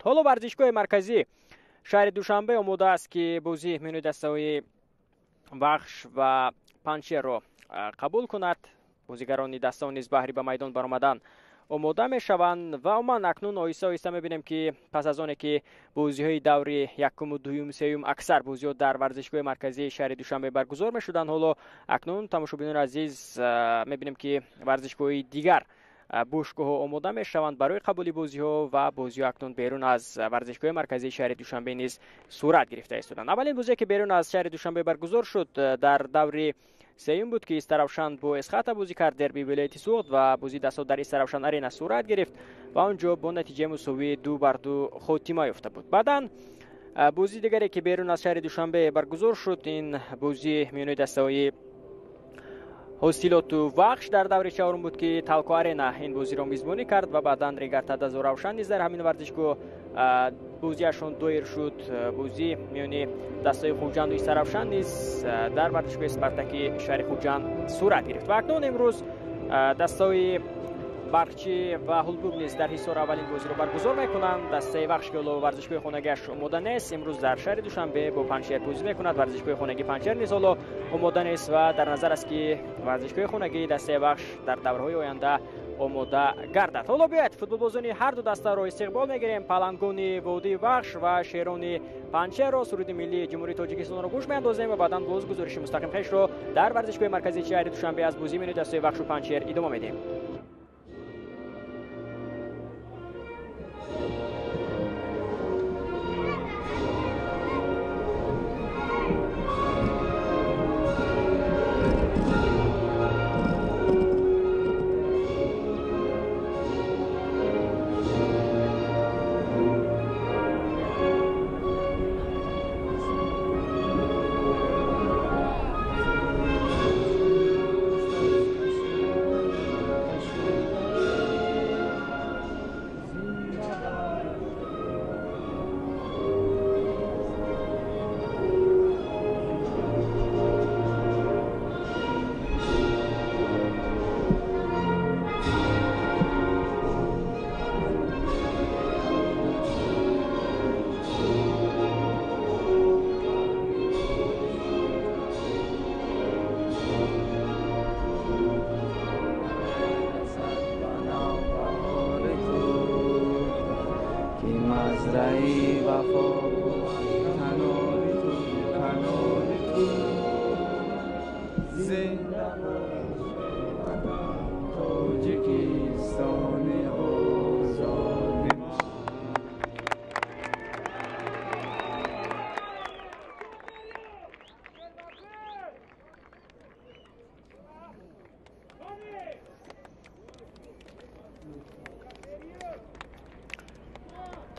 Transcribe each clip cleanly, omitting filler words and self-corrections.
Ҳоло варзишгоҳи марказӣ шаҳри Душанбе омода аст, ки бозии миёни дастаҳои Вахш ва Панҷшерро қабул кунад. Бозигарони дастаҳо низ баҳри ба майдон баромадан омода мешаванд ва умуман акнун оҳиста оҳиста мебинем, ки пас аз оне ки бозиҳои даври якуму дуюм, сеюм аксар бозиҳо дар варзишгоҳи марказии шаҳри Душанбе баргузор мешуданд, ҳоло акнун, тамошобинони азиз, мебинем, ки варзишгоҳи дигар бошгоҳҳо омода мешаванд барои қабули бозиҳо ва бозиҳо акнун берун аз варзишгоҳи марказии шаҳри Душанбе низ сурат гирифта истоданд. Аввалин бозие, ки берун аз шаҳри Душанбе баргузор шуд, дар даври сеюм буд, ки Истаравшан бо Эсхата бозӣ кард, дерби вилояти Суғд, ва бозии дастҳо дар Истаравшан Арена сурат гирифт ва он ҷо бо натиҷаи мусовии 2-2 хотима ёфта буд. Баъдан бозии дигаре, ки берун аз шаҳри Душанбе баргузор шуд, ин бозии миёни дастаҳои Ҳосилоту Вахш дар даври чаҳорум буд, ки Талко Арена ин бозиро мизбонӣ кард ва баъдан Регар ТадАЗ Равшан низ дар ҳамин варзишгоҳ бозиашон доир шуд. Бозӣ миёни дастаи Хуҷанду Истаравшан низ дар варзишгоҳи Спартаки шаҳри Хуҷанд сурат гирифт. Ва акнун имрӯз дастаҳои Барқчӣ ва Ҳулбук низ дар Ҳисор аввалин бозиро баргузор мекунанд. Дастаи Вахш, ки ҳоло варзишгоҳи хонагиаш омода нест, имрӯз дар шаҳри Душанбе бо Панҷшер бозӣ мекунад. Варзишгоҳи хонагии Панҷшер низ ҳоло омода нест ва дар назар аст, ки варзишгоҳи хонагии дастаи Вахш дар даврҳои оянда омода гардад. Ҳоло биёед, футболбозони ҳар ду дастаро истиқбол мегирем, палангони водии Вахш ва шерони Панҷшерро. Суруди миллии Ҷумҳурии Тоҷикистонро гӯш меандозем ва баъдан боз гузориши мустақим хешро дар варзишгоҳи марказии шаҳри Душанбе аз бозии миёни дастаи Вахшу Панҷшер идома медиҳем.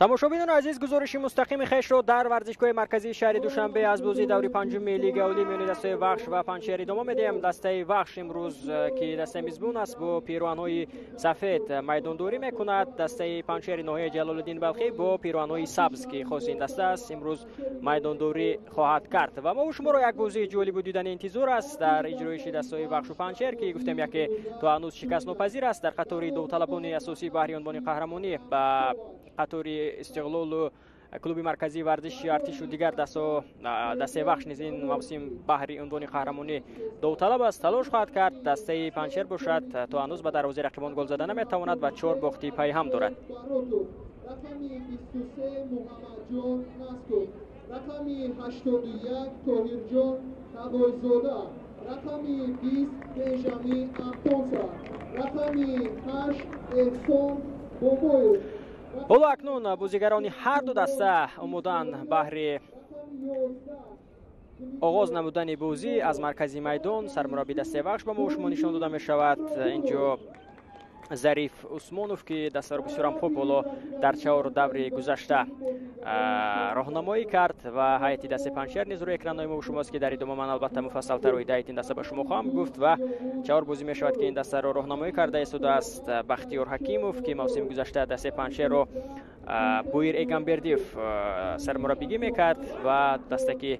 Тамошобинони азиз, гузориши мустақими хешро дар варзишгоҳи марказии шаҳри Душанбе аз бозии даври панҷуми Лигаи Олӣ миёни дастаи Вахш ва Панҷшер идома медиҳем. Дастаи Вахш имрӯз, ки дастаи мизбон аст, бо пироҳанҳои сафед майдондорӣ мекунад. Дастаи Панҷшери ноҳияи Ҷалолиддин Балхӣ бо пироҳанҳои сабз, ки хоси ин даста аст, имрӯз майдондорӣ хоҳад кард. Ва мо шуморо як бозии ҷолибу дидани интизор аст дар иҷроиши дастаҳои Вахшу Панҷшер, ки гуфтем, яке то ҳанӯз шикастнопазир аст дар қатори довталабони асосии баҳри унвони қаҳрамонӣ, ба қатори Истиқлолу клуби марказии варзиши Артишу дигар дастаҳо. Дастаи Вахш низ ин мавсим баҳри унвони қаҳрамонӣ довталаб аст, талош хоҳад кард. Дастаи Панҷшер бошад, то ҳанӯз ба дарвозаи рақибон гол зада наметавонад ва чор бохти пайҳам дорад. Рақами 23 Муҳаммадҷон Насков, рақами 81 Тоҳирҷон Навойзода, рақами 20 Бенҷамин Антонса, рақами 8 Эҳсон Бобоев. Ҳоло акнун бозигарони ҳар ду даста омодаанд баҳри оғоз намудани бозӣ. Аз маркази майдон сармурабби дастаи Вахш ба мо шумо нишон дода мешавад. Инҷо Зариф Усмонов, ки дастаро бисёрам хуб ҳоло дар чаҳор даври гузашта роҳнамоӣ кард, ва ҳайати дастаи Панҷшер низ рӯи экранҳои мо шумост, ки дар идома ман албатта муфассалтар оиди ҳайати ин даста ба шумо хоҳам гуфт. Ва чаҳор бозӣ мешавад, ки ин дастаро роҳнамоӣ карда истодааст Бахтиёр Ҳакимов, ки мавсими гузашта дастаи Панҷшерро Боир Эгамбердиев сармураббигӣ мекард ва даста ки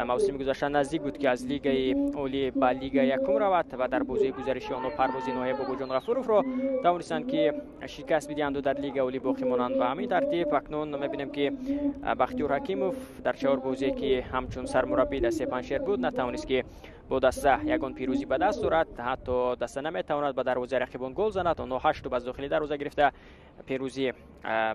мавсими гузашта наздик буд, ки аз лигаи олӣ ба лигаи якум равад ва дар бозии гузариши онҳо Парвози ноҳияи Бобоҷон Ғафуровро тавонистанд, ки шикаст бидиҳанду дар лигаи олӣ боқӣ монанд. Ва ҳамин тартиб акнун мебинем, ки Бахтиёр Ҳакимов дар чаҳор бозие, ки ҳамчун сармураббии дастаи Панҷшер буд, натавонист, ки бо даста ягон пирӯзӣ ба даст орад. Ҳатто даста наметавонад ба дарвозаи рақибон гол занад. Онҳо ҳашт тӯб аз дохили дарвоза гирифта, пирӯзӣ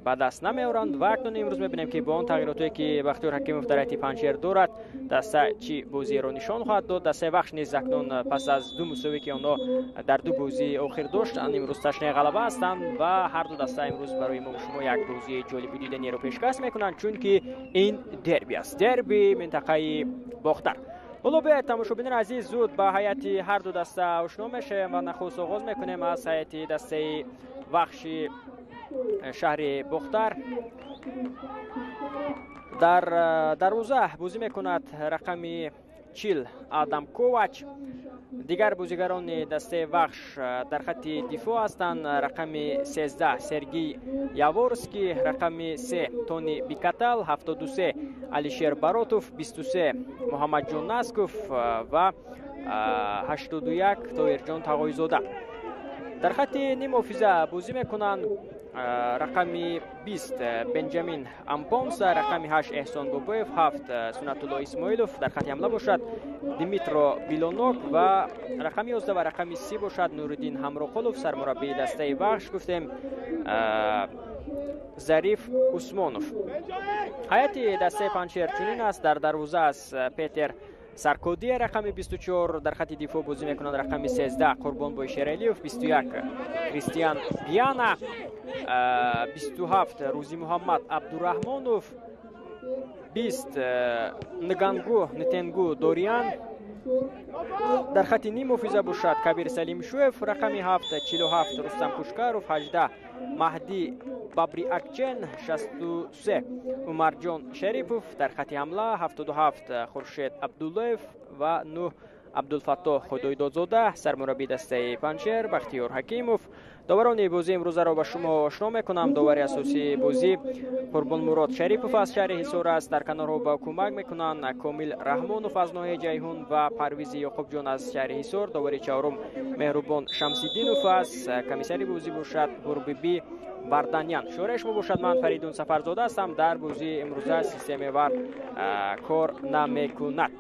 ба даст намеоранд. Ва акнун имрӯз мебинем, ки бо он тағйиротое, ки Бахтиёр Ҳакимов дар ҳайати Панҷшер дорад, даста чӣ бозиеро нишон хоҳад дод. Дастаи Вахш низ акнун пас аз ду мусовӣ, ки онҳо дар ду бозии охир доштанд, имрӯз ташнаи ғалаба ҳастанд ва ҳар ду даста имрӯз барои мо шумо як бозии ҷолибу диданиро пешкаш мекунанд, чунки ин дерби аст, дерби минтақаи Бохтар. Ҳоло биёед, тамошобинони азиз, зуд ба ҳайати ҳар ду даста ошно мешавем ва нахуст оғоз мекунем аз ҳайати дастаи Вахши шаҳри Бохтар. Дар дарвоза бозӣ мекунад рақами 40 Адам Ковач. Дигар бозигарони дастаи Вахш дар хатти дифоъ ҳастанд: рақами 13 Сергей Яворский, рақами 3 Тони Бикатал, 73 Алишер Баротов, 23 Муҳаммадҷон Насков ва 81 Тоирҷон Тағоизода. Дар хатти нимҳофиза бозӣ мекунанд рақами 20 Бенҷамин Ампонса, рақами 8 Эҳсон Бобоев, 7 Сунатулло Исмоилов. Дар хатти ҳамла бошад Димитро Билонок ва рақами 11 ва рақами 30 бошад Нуриддин Ҳамроқулов. Сармураббии дастаи Вахш гуфтем, Зариф Усмонов. Ҳайати дастаи Панҷшер чунин аст: дар дарвоза аст Петер Саркодия, рақами 24. Дар хатти дифоъ бозӣ мекунанд рақами 13 Қурбонбой Шералиев, 21 Кристиан Биана, 27 Рӯзимуҳаммад Абдураҳмонов, 20 Нгангу Нтенгу Дориан. Дар хатти нимҳофиза бошад Кабир Салимшуев, рақами 7, 47 Рустам Кушкаров, 18 Маҳдӣ Бабри Акчен, 63 Умарҷон Шарипов. Дар хатти ҳамла 77 Хуршед Абдуллоев ва 9 Абдулфаттоҳ Худойдодзода. Сармураббии дастаи Панҷшер Бахтиёр Ҳакимов. Доварони бозии имрӯзаро ба шумо ошно мекунам. Довари асосии бозӣ Қурбонмурод Шарипов аз шаҳри Ҳисор аст. Дар канорҳо ба кӯмак мекунанд Комил Раҳмонов аз ноҳияи Ҷайҳун ва Парвизи Ёқубҷон аз шаҳри Ҳисор. Довари чаҳорум Меҳрубон Шамсиддинов аст. Комиссари бозӣ бошад Ҳурбибӣ Варданян. Шӯраи шумо бошад ман Фаридун Сафарзода ҳастам. Дар бозии имрӯза системаи ВАР кор намекунад.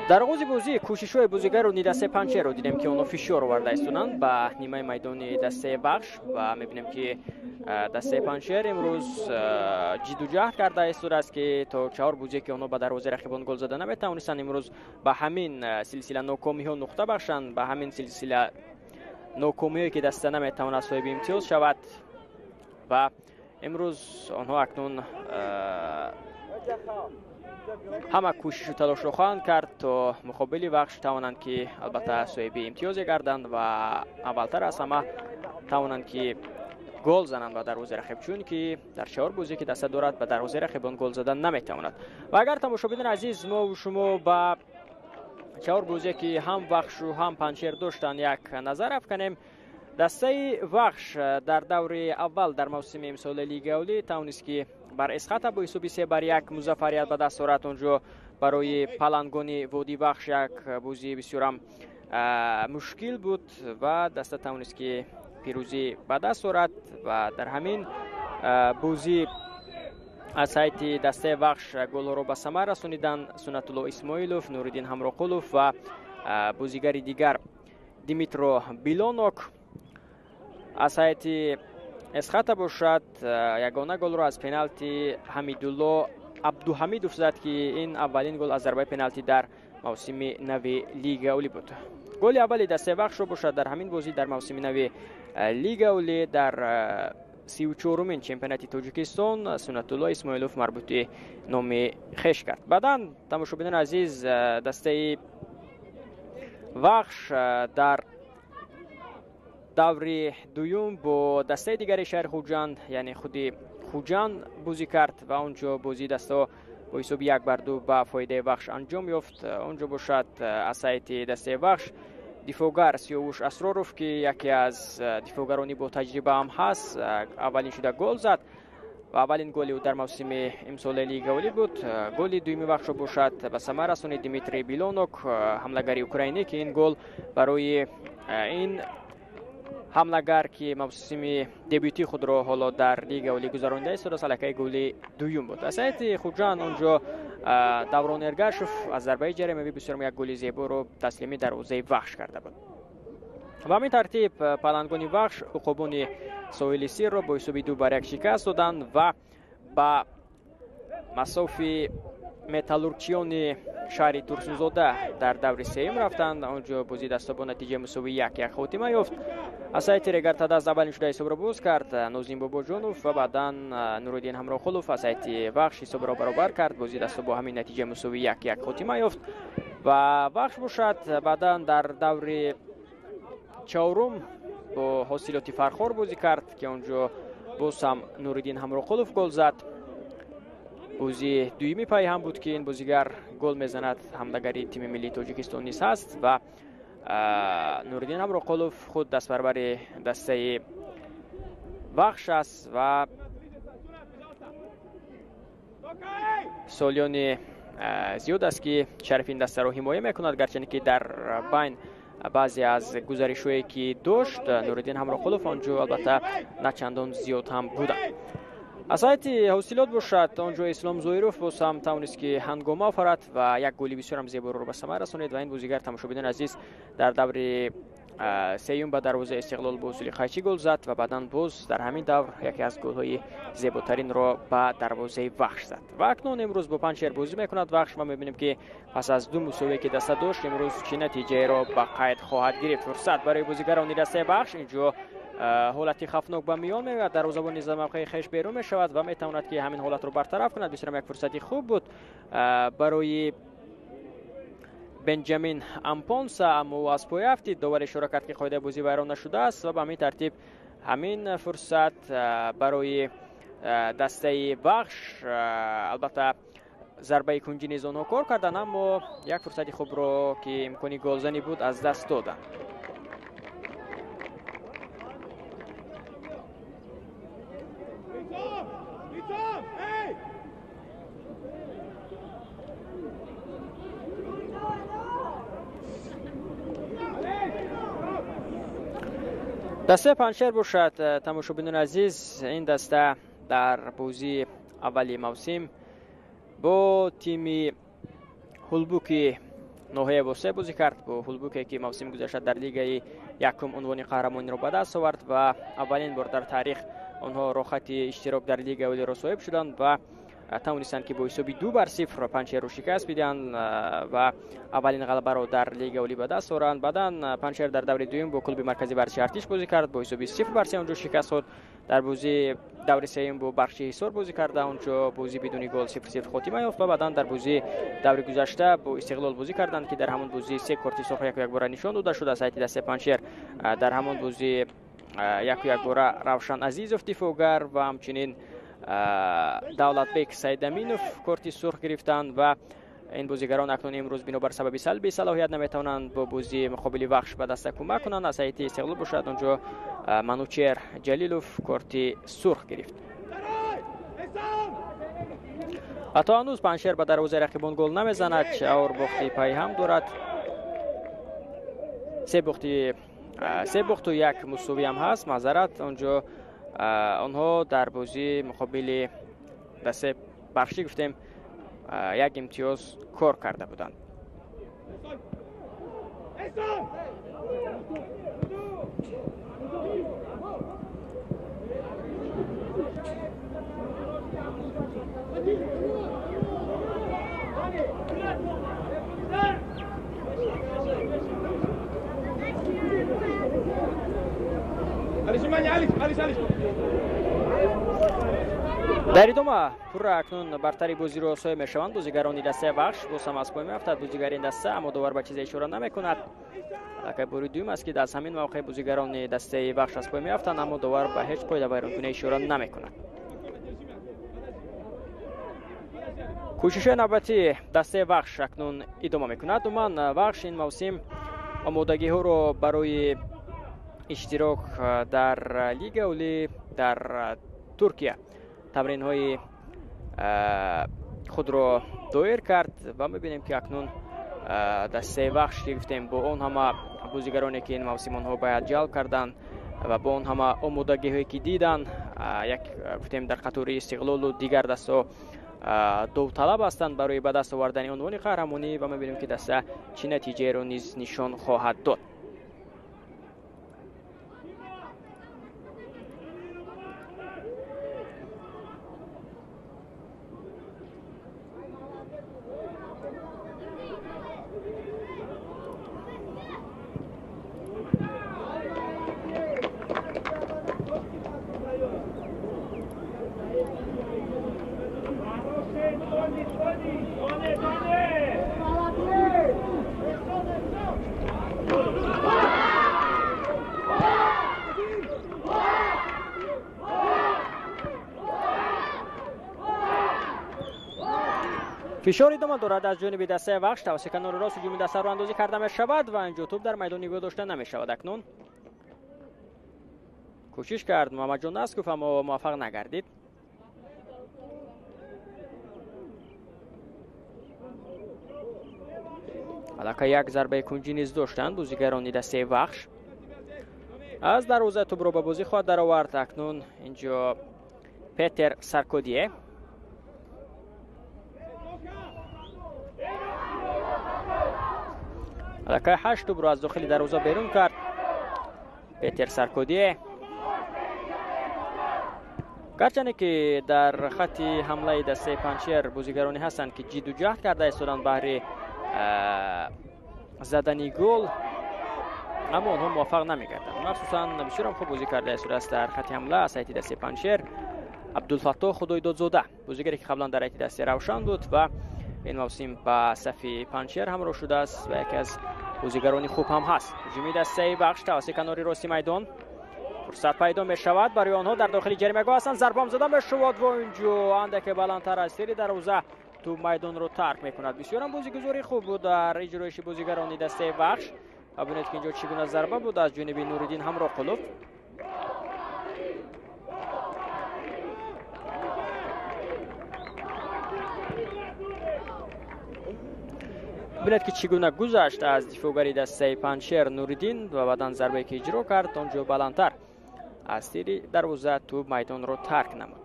Дар оғози бозӣ кӯшишҳои бозигарони дастаи Панҷшерро дидем, ки онҳо фишор оварда истоданд ба нимаи майдони дастаи Вахш ва мебинем, ки дастаи Панҷшер имрӯз ҷидду ҷаҳд карда истодааст, ки то чаҳор бозие, ки онҳо ба дарвозаи рақибон гол зада наметавонистанд, имрӯз ба ҳамин силсила нокомиҳо нуқта бахшанд, ба ҳамин силсила нокомиҳое, ки даста наметавонад соҳиби имтиёз шавад. Ва имрӯз онҳо акнун ҳама кӯшишу талошро хоҳанд кард, то муқобили Вахш тавонанд, ки албатта соҳиби имтиёзе гарданд ва аввалтар аз ҳама тавонанд, ки гол зананд ба дарвозаи рақиб, чунки дар чаҳор бозие, ки даста дорад, ба дарвозаи рақибон гол задан наметавонад. Ва агар, тамошобинони азиз, мо шумо ба чаҳор бозие, ки ҳам Вахшу ҳам Панҷшер доштанд, як назар афканем, дастаи Вахш дар даври аввал дар мавсими имсолаи лигаи олӣ тавонист, ки бар Эсхата бо ҳисоби 3-1 музаффарият ба даст орад. Он ҷо барои палангони водии Вахш як бозии бисёрам мушкил буд ва даста тавонист, ки пирӯзӣ ба даст орад. Ва дар ҳамин бозӣ аз ҳайати дастаи Вахш голҳоро ба самар расониданд Сунатулло Исмоилов, Нуриддин Ҳамроқулов ва бозигари дигар Димитро Билонок. Аз ҳайати Эсхата бошад, ягона голро аз пеналти Ҳамидулло Абдуҳамидов зад, ки ин аввалин гол аз зарбаи пеналти дар мавсими нави лигаи олӣ буд. Голи аввали дастаи Вахшро бошад дар ҳамин бозӣ дар мавсими нави лигаи олӣ дар 34-умин чемпионати Тоҷикистон Сунатулло Исмоилов марбути номи хеш кард. Баъдан, тамошобинони азиз, дастаи Вахш дар даври дуюм бо дастаи дигари шаҳри Хуҷанд, яъне худи Хуҷанд, бозӣ кард ва он ҷо бозии дастаҳо бо ҳисоби 1-2 ба фоидаи Вахш анҷом ёфт. Он ҷо бошад, аз сайти дастаи Вахш дифоъгар Сиёвуш Асроров, ки яке аз дифоъгарони бо таҷриба ҳам ҳаст, аввалин шуда гол зад ва аввалин голи ӯ дар мавсими имсолаи Лигаи Олӣ буд. Голи дуюми Вахшро бошад, ба самар расонид Дмитрий Билонок, ҳамлагари украинӣ, ки ин гол барои ин ҳамлагар, ки мавсими дебютии худро ҳоло дар Лигаи Олӣ гузаронида истодааст, аллакай голи дуюм буд. Аз сайти Хуҷанд он ҷо Даврон Эргашев аз зарбаи ҷаримавӣ бисёр як голи зеборо таслими дарвозаи Вахш карда буд. Ба ҳамин тартиб палангони Вахш уқобони Соҳили Сирро бо ҳисоби 2-1 шикаст доданд ва ба масофи металлургчиёни шаҳри Турсунзода дар даври сеюм рафтанд. Он ҷо бозии даста бо натиҷаи мусовии 1-1 хотима ёфт. Аз сайти Регар-ТадАЗ аввалин шуда ҳисобро боз кард Нозим Бобоҷонов ва баъдан Нуриддин Ҳамроҳқулов аз сайти Вахш ҳисобро баробар кард. Бозии даста бо ҳамин натиҷаи мусовии 1-1 хотима ёфт ва Вахш бошад, баъдан дар даври чорум бо Ҳосилоти Фархор бозӣ кард, ки он ҷо боз ҳам Нуриддин Ҳамроҳқулов гол зад. Бозии дуюми пай ҳам буд, ки ин бозигар гол мезанад. Ҳамлагари тими миллии Тоҷикистон низ ҳаст ва Нуриддин Ҳамроҳқулов худ дастпарвари дастаи Вахш аст ва солиёни зиёд аст, ки шарафи ин дастаро ҳимоя мекунад. Гарчанде ки дар байн баъзе аз гузаришҳое, ки дошт Нуриддин Ҳамроҳқулов, он ҷо албатта на чандон зиёд ҳам буданд. Аз сайти Ҳосилот бошад, он ҷо Ислом Зоиров боз ҳам тавонист, ки ҳангома офарад ва як голи бисёрам зеборо ба самар расонид. Ва ин бозигар, тамошобинони азиз, дар даври сеюм ба дарвозаи Истиқлол бо усули қайчӣ гол зад ва баъдан боз дар ҳамин давр яке аз голҳои зеботаринро ба дарвозаи Вахш зад. Ва акнун имрӯз бо Панҷшер бозӣ мекунад Вахш ва мебинем, ки пас аз ду мусовие, ки даста дошт, имрӯз чӣ натиҷаеро ба қайд хоҳад гирифт. Фурсат барои бозигарони дастаи Вахш. Инҷо ҳолати хавфнок ба миён меояд. Дарвозабон низ аз мавқеи хеш берун мешавад ва метавонад, ки ҳамин ҳолатро бартараф кунад. Бисёрам як фурсати хуб буд барои Бенҷамин Ампонса, аммо ӯ аз пой афтид. Довар ишора кард, ки қоидаи бозӣ вайрон нашудааст ва ба ҳамин тартиб ҳамин фурсат барои дастаи Вахш. Албатта, зарбаи кунҷӣ низ онҳо кор карданд, аммо як фурсати хубро, ки имкони голзанӣ буд, аз даст доданд. Дастаи Панҷшер бошад, тамошобинони азиз, ин даста дар бозии аввали мавсим бо тими Ҳулбуки ноҳияи Восеъ бозӣ кард, бо Ҳулбуке, ки мавсими гузашта дар лигаи якум унвони қаҳрамониро ба даст овард ва аввалин бор дар таърих онҳо роҳхати иштирок дар Лигаи Олиро соҳиб шуданд ва тавонистанд, ки бо ҳисоби 2-0 Панҷшерро шикаст бидиҳанд ва аввалин ғалабаро дар Лигаи Олӣ ба даст оранд. Баъдан Панҷшер дар даври дуюм бо клуби марказии варзиши Артиш бозӣ кард, бо ҳисоби 0-3 онҷо шикаст хӯрд. Дар бозии даври сеюм бо Барқчии Ҳисор бозӣ карда, онҷо бозӣ бидуни гол 0-0 хотима ёфт ва баъдан дар бозии даври гузашта бо Истиқлол бозӣ карданд, ки дар ҳамон бозӣ се корти сурх яку якбора нишон дода шуд аз ҳайати дастаи Панҷшер. Дар ҳамон бозӣ яку якбора Равшан Азизов, дифоъгар, ва ҳамчунин Давлатбек Сайдаминов корти сурх гирифтанд ва ин бозигарон акнун имрӯз бинобар сабаби салби салоҳият наметавонанд бо бозии муқобили Вахш ба даста кӯмак кунанд. Аз ҳайати Истиқлол бошад, онҷо Манучер Ҷалилов корти сурх гирифт. Ва то ҳанӯз Панҷшер ба дарвозаи рақибон гол намезанад. Чаҳор бохти пайҳам дорад, се бохти, се бохту як мусовӣ ҳам ҳаст. Маъзарат, онҷо онҳо дар бозии муқобили дастаи Барқчӣ, гуфтем, як имтиёз кор карда буданд. Дар идома пурра акнун бартари бозиро соҳиб мешаванд бозигарони дастаи Вахш. Боз ҳам аз пой меафтад бозигари ин даста, аммо довар ба чизе ишора намекунад. Аллакай бори дуюм аст, ки аз ҳамин мавқеъ бозигарони дастаи Вахш аз пой меафтанд, аммо довар ба ҳеҷ қоидавайронкунӣ ишора намекунад. Кӯшишҳои навбатии дастаи Вахш акнун идома мекунад. Умуман Вахш ин мавсим омодагиҳоро барои иштирок дар Лигаи Олӣ дар Туркия тамринҳои худро доир кард ва мебинем, ки акнун дастаи Вахш, ки гуфтем, бо он ҳама бозигароне, ки ин мавсим онҳо бояд ҷалб карданд ва бо он ҳама омодагиҳое, ки диданд, як гуфтем, дар қатори Истиқлолу дигар дастаҳо довталаб ҳастанд барои ба даст овардани унвони қаҳрамонӣ ва мебинем, ки даста чӣ натиҷаеро низ нишон хоҳад дод. Фишор идома дорад аз ҷониби дастаи Вахш. Тавассути канори рост ҳуҷуми даста роҳандозӣ карда мешавад ва инҷо тӯб дар майдон нигоҳ дошта намешавад. Акнун кӯшиш кард Муҳаммадҷон Насков, аммо муваффақ нагардид. Аллакай як зарбаи кунҷӣ низ доштанд бозигарони дастаи Вахш. Аз дарвоза тӯбро ба бозӣ хоҳад даровард акнун инҷо Петер Саркодие. Аллакай 8 тӯбро аз дохили дарвоза берун кард Петер Саркодие. Гарчанде ки дар хатти ҳамлаи дастаи Панҷшер бозигароне ҳастанд, ки ҷидду ҷаҳд карда истоданд баҳри задани гол, аммо онҳо муваффақ намегарданд. Махсусан бисёрам хуб бозӣ карда истодааст дар хатти ҳамла аз ҳайати дастаи Панҷшер Абдулфаттоҳ Худойдодзода, бозигаре, ки қаблан дар ҳайати дастаи Равшан буд ва ин мавсим ба сафи Панҷшер ҳамроҳ шудааст ва яке аз бозигарони хуб ҳам ҳаст. Ҳуҷуми дастаи Вахш тавассути канори рости майдон фурсат пайдо мешавад барои онҳо, дар дохили ҷаримагоҳ ҳастанд, зарбам зада мешавад ва инҷо андаке баландтар аз тири дарвоза тӯб майдонро тарк мекунад. Бисёрам бозигузории хуб буд дар иҷроиши бозигарони дастаи Вахш ва бинед, ки инҷо чӣ гуна зарба буд аз ҷониби Нуриддин Ҳамроқулов. Бинед, ки чӣ гуна гузашт аз дифоъгари дастаи Панҷшер Нуриддин ва баъдан зарбае, ки иҷро кард, он ҷо баландтар аз тири дарвоза тӯб майдонро тарк намуд.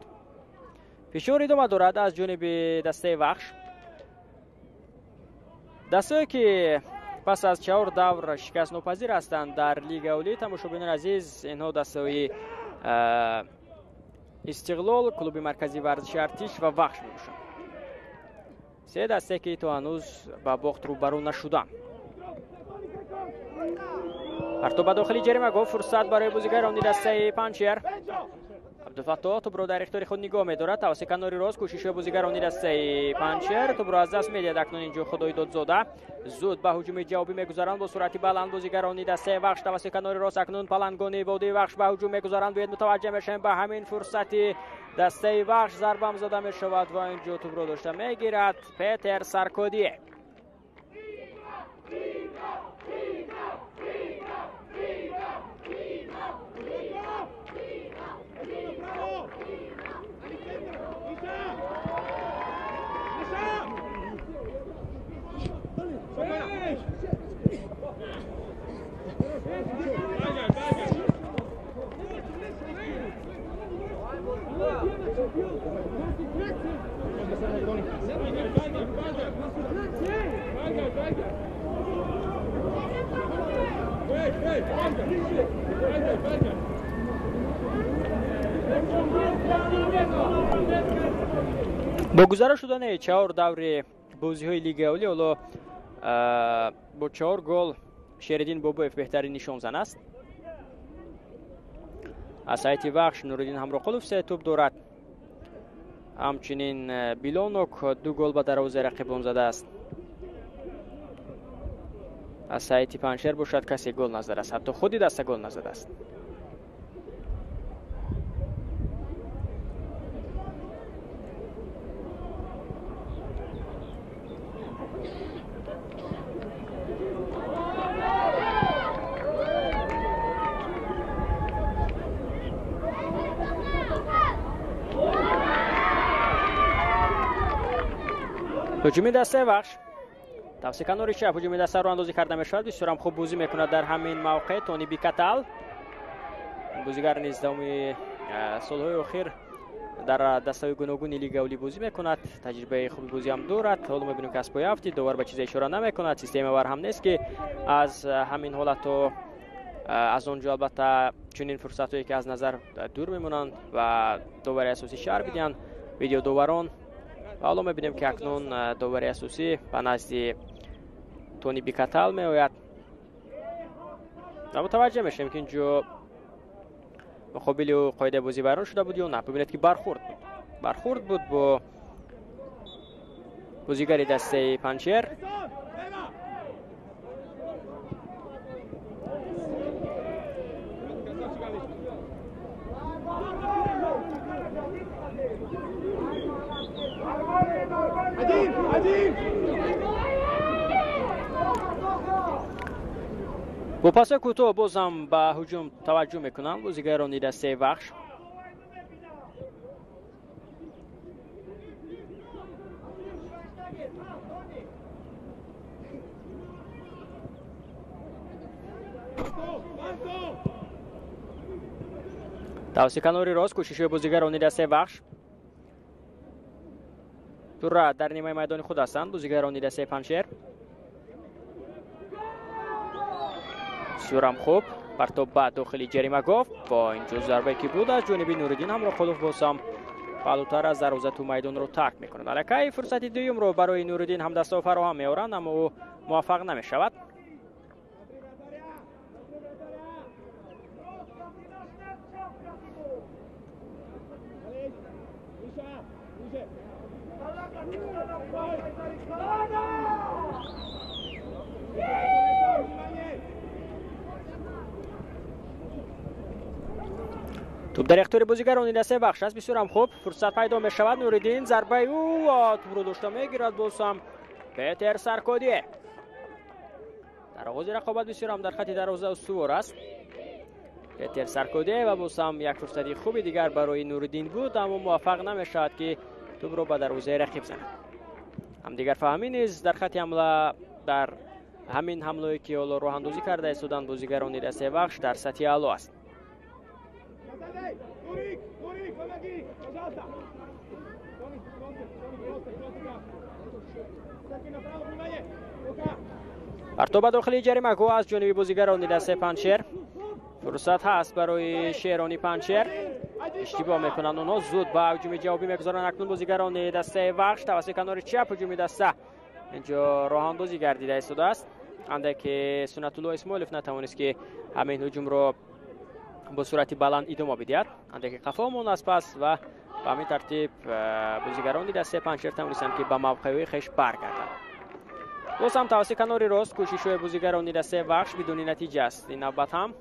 Фишор идома дорад аз ҷониби дастаи Вахш. Дастае, ки пас аз 4 давр шикастнопазир ҳастанд дар Лигаи Олӣ, тамошобинони азиз, инҳо дастаҳои Истиқлол, клуби марказии варзиши Артиш ва Вахш мебошанд. Се дастае, ки то ҳанӯз ба бохт рӯбарӯ нашуданд. Партоб ба дохили ҷаримагоҳ, фурсат барои бозигарони дастаи Панҷшер. Абдулфаттоҳ тӯбро дар ихтиёри худ нигоҳ медорад. Тавассути канори рост кӯшишҳои бозигарони дастаи Панҷшер, тӯбро аз даст медиҳад акнун инҷо Худойдодзода. Зуд ба ҳуҷуми ҷавобӣ мегузаранд бо суръати баланд бозигарони дастаи Вахш. Тавассути канори рост акнун палангони водии Вахш ба ҳуҷум мегузаранд. Бояд мутаваҷҷеҳ мешавем ба ҳамин фурсати дастаи Вахш, зарбам зада мешавад ва инҷо тӯбро дошта мегирад Петер Саркодие. Бо гузара шудани 4 даври бозиҳои Лигаи Олӣ, ҳоло бо 4 гол Шериддин Бобоев беҳтарин нишонзан аст. Аз ҳайати Вахш Нуриддин Ҳамроқулов 3 тӯб дорад. Ҳамчунин Билонок 2 гол ба дарвозаи рақибон задааст. Аз ҳайати Панҷшер бошад, касе гол назадааст, ҳатто худи даста гол назадааст. Ҳуҷуми дастаи Вахш тавсия канори чап ҳуҷуми даста роҳандозӣ карда мешавад. Бисёрам хуб бозӣ мекунад дар ҳамин мавқеъ Тони Бикатал. Бозигар низ давоми солҳои охир дар дастаҳои гуногуни лига олӣ бозӣ мекунад. Таҷрибаи хуби бозӣ ҳам дорад. Ҳоло мебинем ки аз пои афтид, довар ба чизе ишора намекунад. Система вар ҳам нест ки аз ҳамин ҳолатҳо аз он ҷо албатта чунин фурсатҳое ки аз назар дур мемонанд ва довари асосӣ шарҳ бидиҳанд видеодоварон. Ва ҳоло мебинем ки акнун довари асосӣ ба назди Тони Бикатал меояд ва мутаваҷҷеҳ мешавем ки инҷо муқобили ӯ қоидаи бозӣ вайрон шуда буд ё на. Бибинед ки бархурд буд, бархурд буд бо бозигари дастаи Панҷшер. Бо пасҳои кӯтоҳ бозам ба ҳуҷум таваҷҷӯҳ мекунанд бозигарони дастаи Вахш. Тавсия канори рост кӯшишҳои бозигарони дастаи Вахш. Тура дар нимаи майдони худ ҳастанд бозигарони дастаи Панҷшер. Бисёрам хуб партоб ба дохили ҷаримагоҳ. Бо инҷо зарбае ки буд аз ҷониби Нуриддин Ҳамроқулов бозам паҳлӯтар аз дарвоза ту майдонро тарк мекунад. Аллакай фурсати дуюмро барои Нуриддин ҳамдастаҳо фароҳам меоранд, аммо ӯ муваффақ намешавад. Туп дар ихтиёри бозигарони дастаи Вахш аст. Бисёрам хуб фурсат пайдо мешавад. Нуриддин зарбаи ӯ тупро дошта мегирад. Бозам Петер Саркодие дар оғози рақобат бисёрам дар хати дарвоза устувор аст. Петер Саркодие ва бозам як фурсати хуби дигар барои Нуриддин буд, аммо муваффақ намешавад ки тупро ба дарвозаи рақиб занад. Ҳамдигарфаҳмӣ низ дар хати ҳамла дар ҳамин ҳамлое ки ҳоло роҳандозӣ карда истоданд бозигарони дастаи Вахш дар сатҳи аъло аст. Партоб ба дохили ҷаримагоҳ аз ҷониби бозигарони дастаи Панҷшер. Фурсат ҳаст барои шерони Панҷшер. Иштибоҳ мекунанд онҳо, зуд ба ҳуҷуми ҷавобӣ мегузоранд акнун бозигарони дастаи Вахш. Тавассути канори чап ҳуҷуми даста инҷо роҳандозӣ гардида истодааст. Анде ки Суннатулло Исмоилов натавонист ки ҳамин ҳуҷумро бо суръати баланд идома бидиҳад. Анде ки қафо монд аз пас ва ба ҳамин тартиб бозигарони дастаи Панҷшер тавонистанд ки ба мавқеъҳои хеш баргарданд. Боз ҳам тавассути канори рост кӯшишҳои бозигарони дастаи Вахш бидуни натиҷа аст. Ин навбат ҳам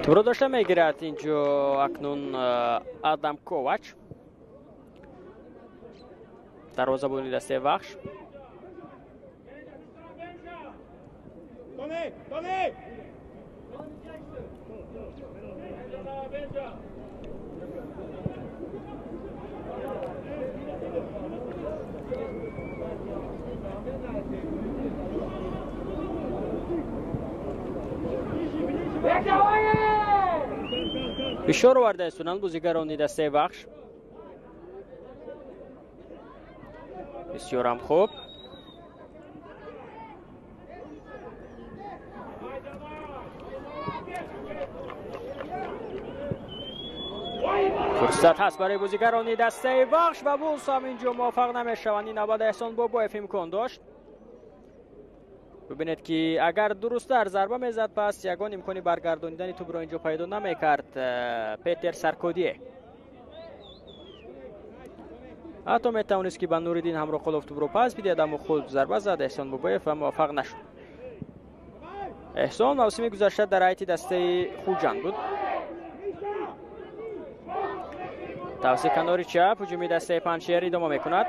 Тупро дошта мегирад инҷо акнун Адам Ковач, дарвозабони дастаи Вахш. Фишор оварда истоданд бозигарони дастаи Вахш. Бисёрам хуб. Фурсат ҳаст барои бозигарони дастаи Вахш ва боз ҳам инҷо муваффақ намешаванд. Ин навбат Эҳсон Бобоев имкон дошт. Бубинед ки агар дурусттар зарба мезад, пас ягон имкони баргардонидани тӯбро инҷо пайдо намекард Петер Саркодие. Ҳатто метавонист ки ба Нуриддин Ҳамроқулов тӯбро пас бидиҳад, аммо худ зарба зад Эҳсон Бобоев ва муваффақ нашуд. Эҳсон мавсими гузашта дар ҳайати дастаи Хуҷанд буд. Тавси канори чап ҳуҷуми дастаи Панҷшер идома мекунад.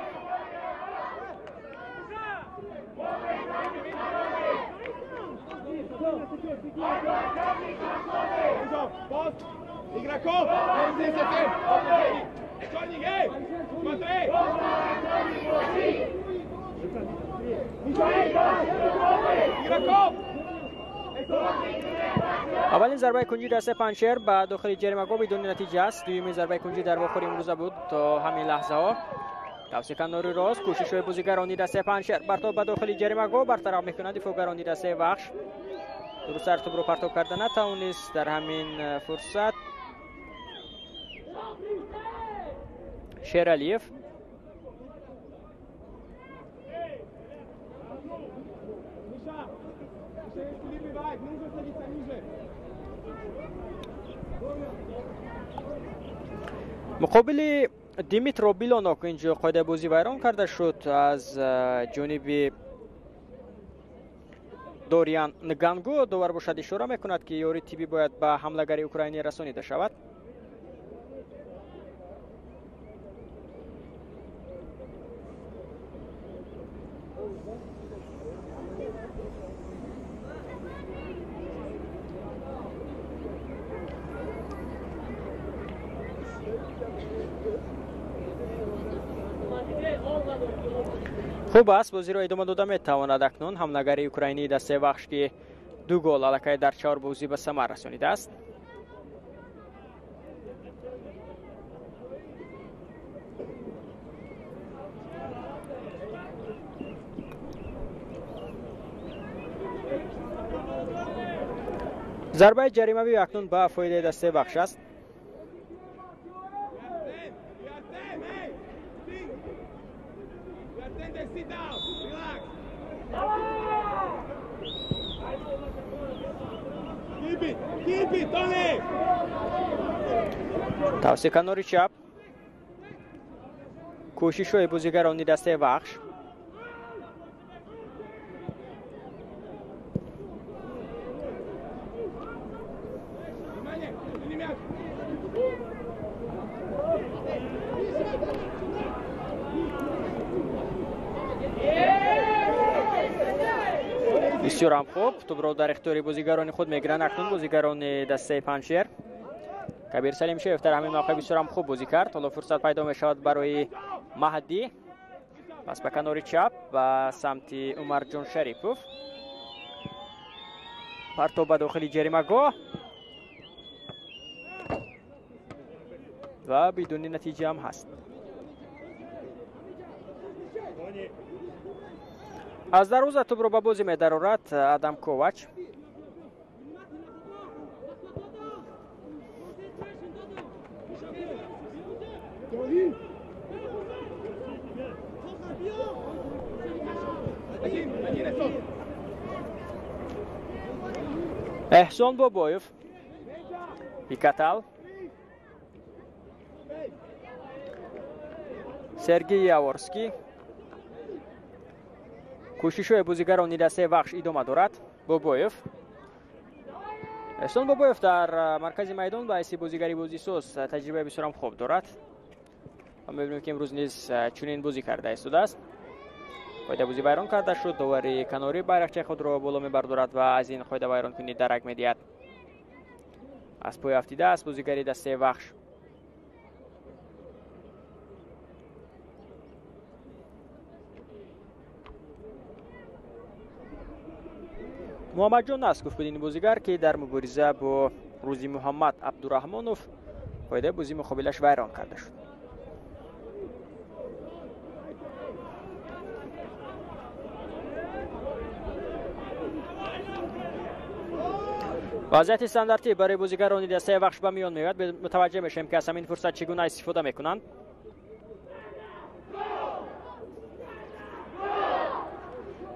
Аввалин зарбаи кунҷи дастаи Панҷшер ба дохили ҷаримагоҳ бидуни натиҷа аст. Дуюмин зарбаи кунҷӣ дар вохӯри имрӯза буд то ҳамин лаҳзаҳо. Тавси канори рост, кӯшишҳои бозигарони дастаи Панҷшер партоб ба дохили ҷаримагоҳ бартараф мекунад дифоъгарони дастаи Вахш. Дурусттар тӯбро партоб карда натавонист дар ҳамин фурсат Шералиев. Муқобили Димитро Билонок инҷо қоидаи бозӣ вайрон карда шуд аз ҷониби Дориан Нганго. Довар бошад ишора мекунад ки ёрии тиббӣ бояд ба ҳамлагари украинӣ расонида шавад. Хуб аст, бозиро идома дода метавонад акнун ҳамлагари украинии дастаи Вахш, ки 2 гол аллакай дар 4 бозӣ ба самар расонидааст. Зарбаи ҷаримавӣ акнун ба фоидаи дастаи Вахш аст. Тавси канори чап, кӯшишҳои бозигарони дастаи Вахш. Бисёрам хуб, тӯбро дар ихтиёри бозигарони худ мегиранд акнун бозигарони дастаи Панҷшер. Кабир Салимшоев дар ҳамин мавқеъ бисёрам хуб бозӣ кард. Ҳоло фурсат пайдо мешавад барои Маҳдӣ. Пас ба канори чап ба самти Умарҷон Шарипов. Партоб ба дохили ҷаримагоҳ ва бидуни натиҷа ҳам ҳаст. Аз дарвоза тӯбро ба бозӣ медарорад Адам Ковач. Эҳсон Бобоев, Пикатал, Сергей Яворский. Кӯшишҳои бозигарони дастаи Вахш идома дорад. Бобоев, Эҳсон Бобоев дар маркази майдон ба ҳайси бозигари бозисоз таҷрибаи бисёрам хуб дорад ва мебинем ки имрӯз низ чунин бозӣ карда истодааст. Қоида бозӣ вайрон карда шуд. Довари канорӣ байрақчаи худро боло мебардорад ва аз ин қоида вайронкунӣ дарак медиҳад. Аз пой афтидааст бозигари дастаи Вахш. Муҳаммадҷон Насков буд ин бозигар, ки дар мубориза бо Рӯзи Муҳаммад Абдураҳмонов қоидаи бозӣ муқобилаш вайрон карда шуд. Вазъияти стандартӣ барои бозигарони дастаи Вахш ба миён меояд. Мутаваҷҷеҳ мешавем, ки аз ҳамин фурсат чӣ гуна истифода мекунанд.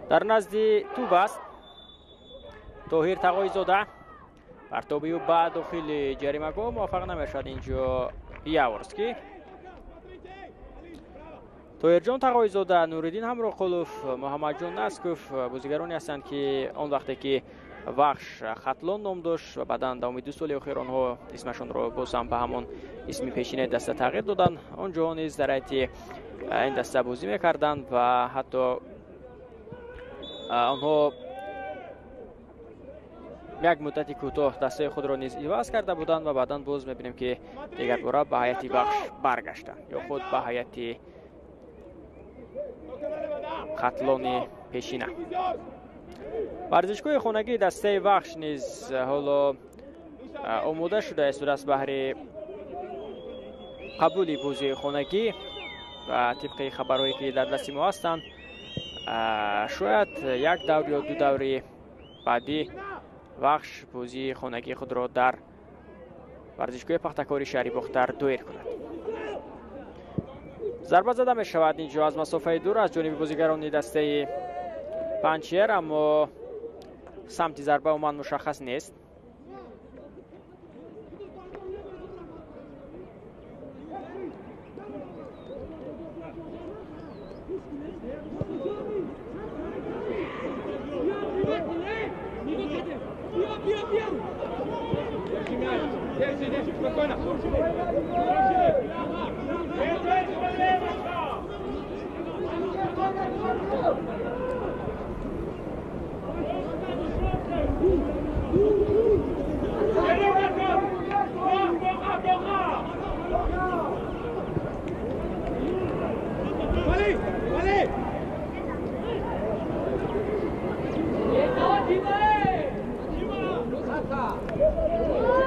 Дар назди тӯб аст. Тоҳир Тағоизода партоби ӯ ба дохили ҷаримагоҳ муваффақ намешавад. Инҷо Яворский. Тоҳирҷон Тағоизода, Нуриддин Ҳамроқулов, Муҳаммадҷон Насков бозигароне ҳастанд, ки он вақте ки Вахш Хатлон ном дошт ва баъдан давоми 2 соли охир онҳо исмашонро боз ҳам ба ҳамон исми пешинаи даста тағйир доданд. Он ҷо низ дар ҳайати ин даста бозӣ мекарданд ва ҳатто онҳо як муддати кӯтоҳ дастаи худро низ иваз карда буданд ва баъдан боз мебинем, ки дигарбора ба ҳайати Вахш баргаштанд ё худ ба ҳайати Хатлони пешина. Варзишгоҳи хонагии дастаи Вахш низ ҳоло омода шуда истодааст баҳри қабули бозии хонагӣ ва тибқи хабарҳое ки дар дасти мо ҳастанд, шояд як давр ё 2 даври баъдӣ Вахш бозии хонагии худро дар варзишгоҳи Пахтакори шаҳри Бохтар доир кунад. Зарба зада мешавад инҷо аз масофаи дур аз ҷониби бозигарони дастаи Панҷшер, аммо самти зарба умуман мушаххас нест.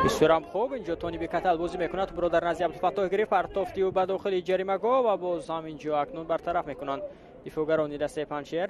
Бисёрам хуб инҷо Тони Бекатал бозӣ мекунад, тӯбро дар назди Абдулфаттоҳ гирифт, партофти ӯ ба дохили ҷаримагоҳ ва боз ҳам инҷо акнун бартараф мекунанд дифоъгарони дастаи Панҷшер.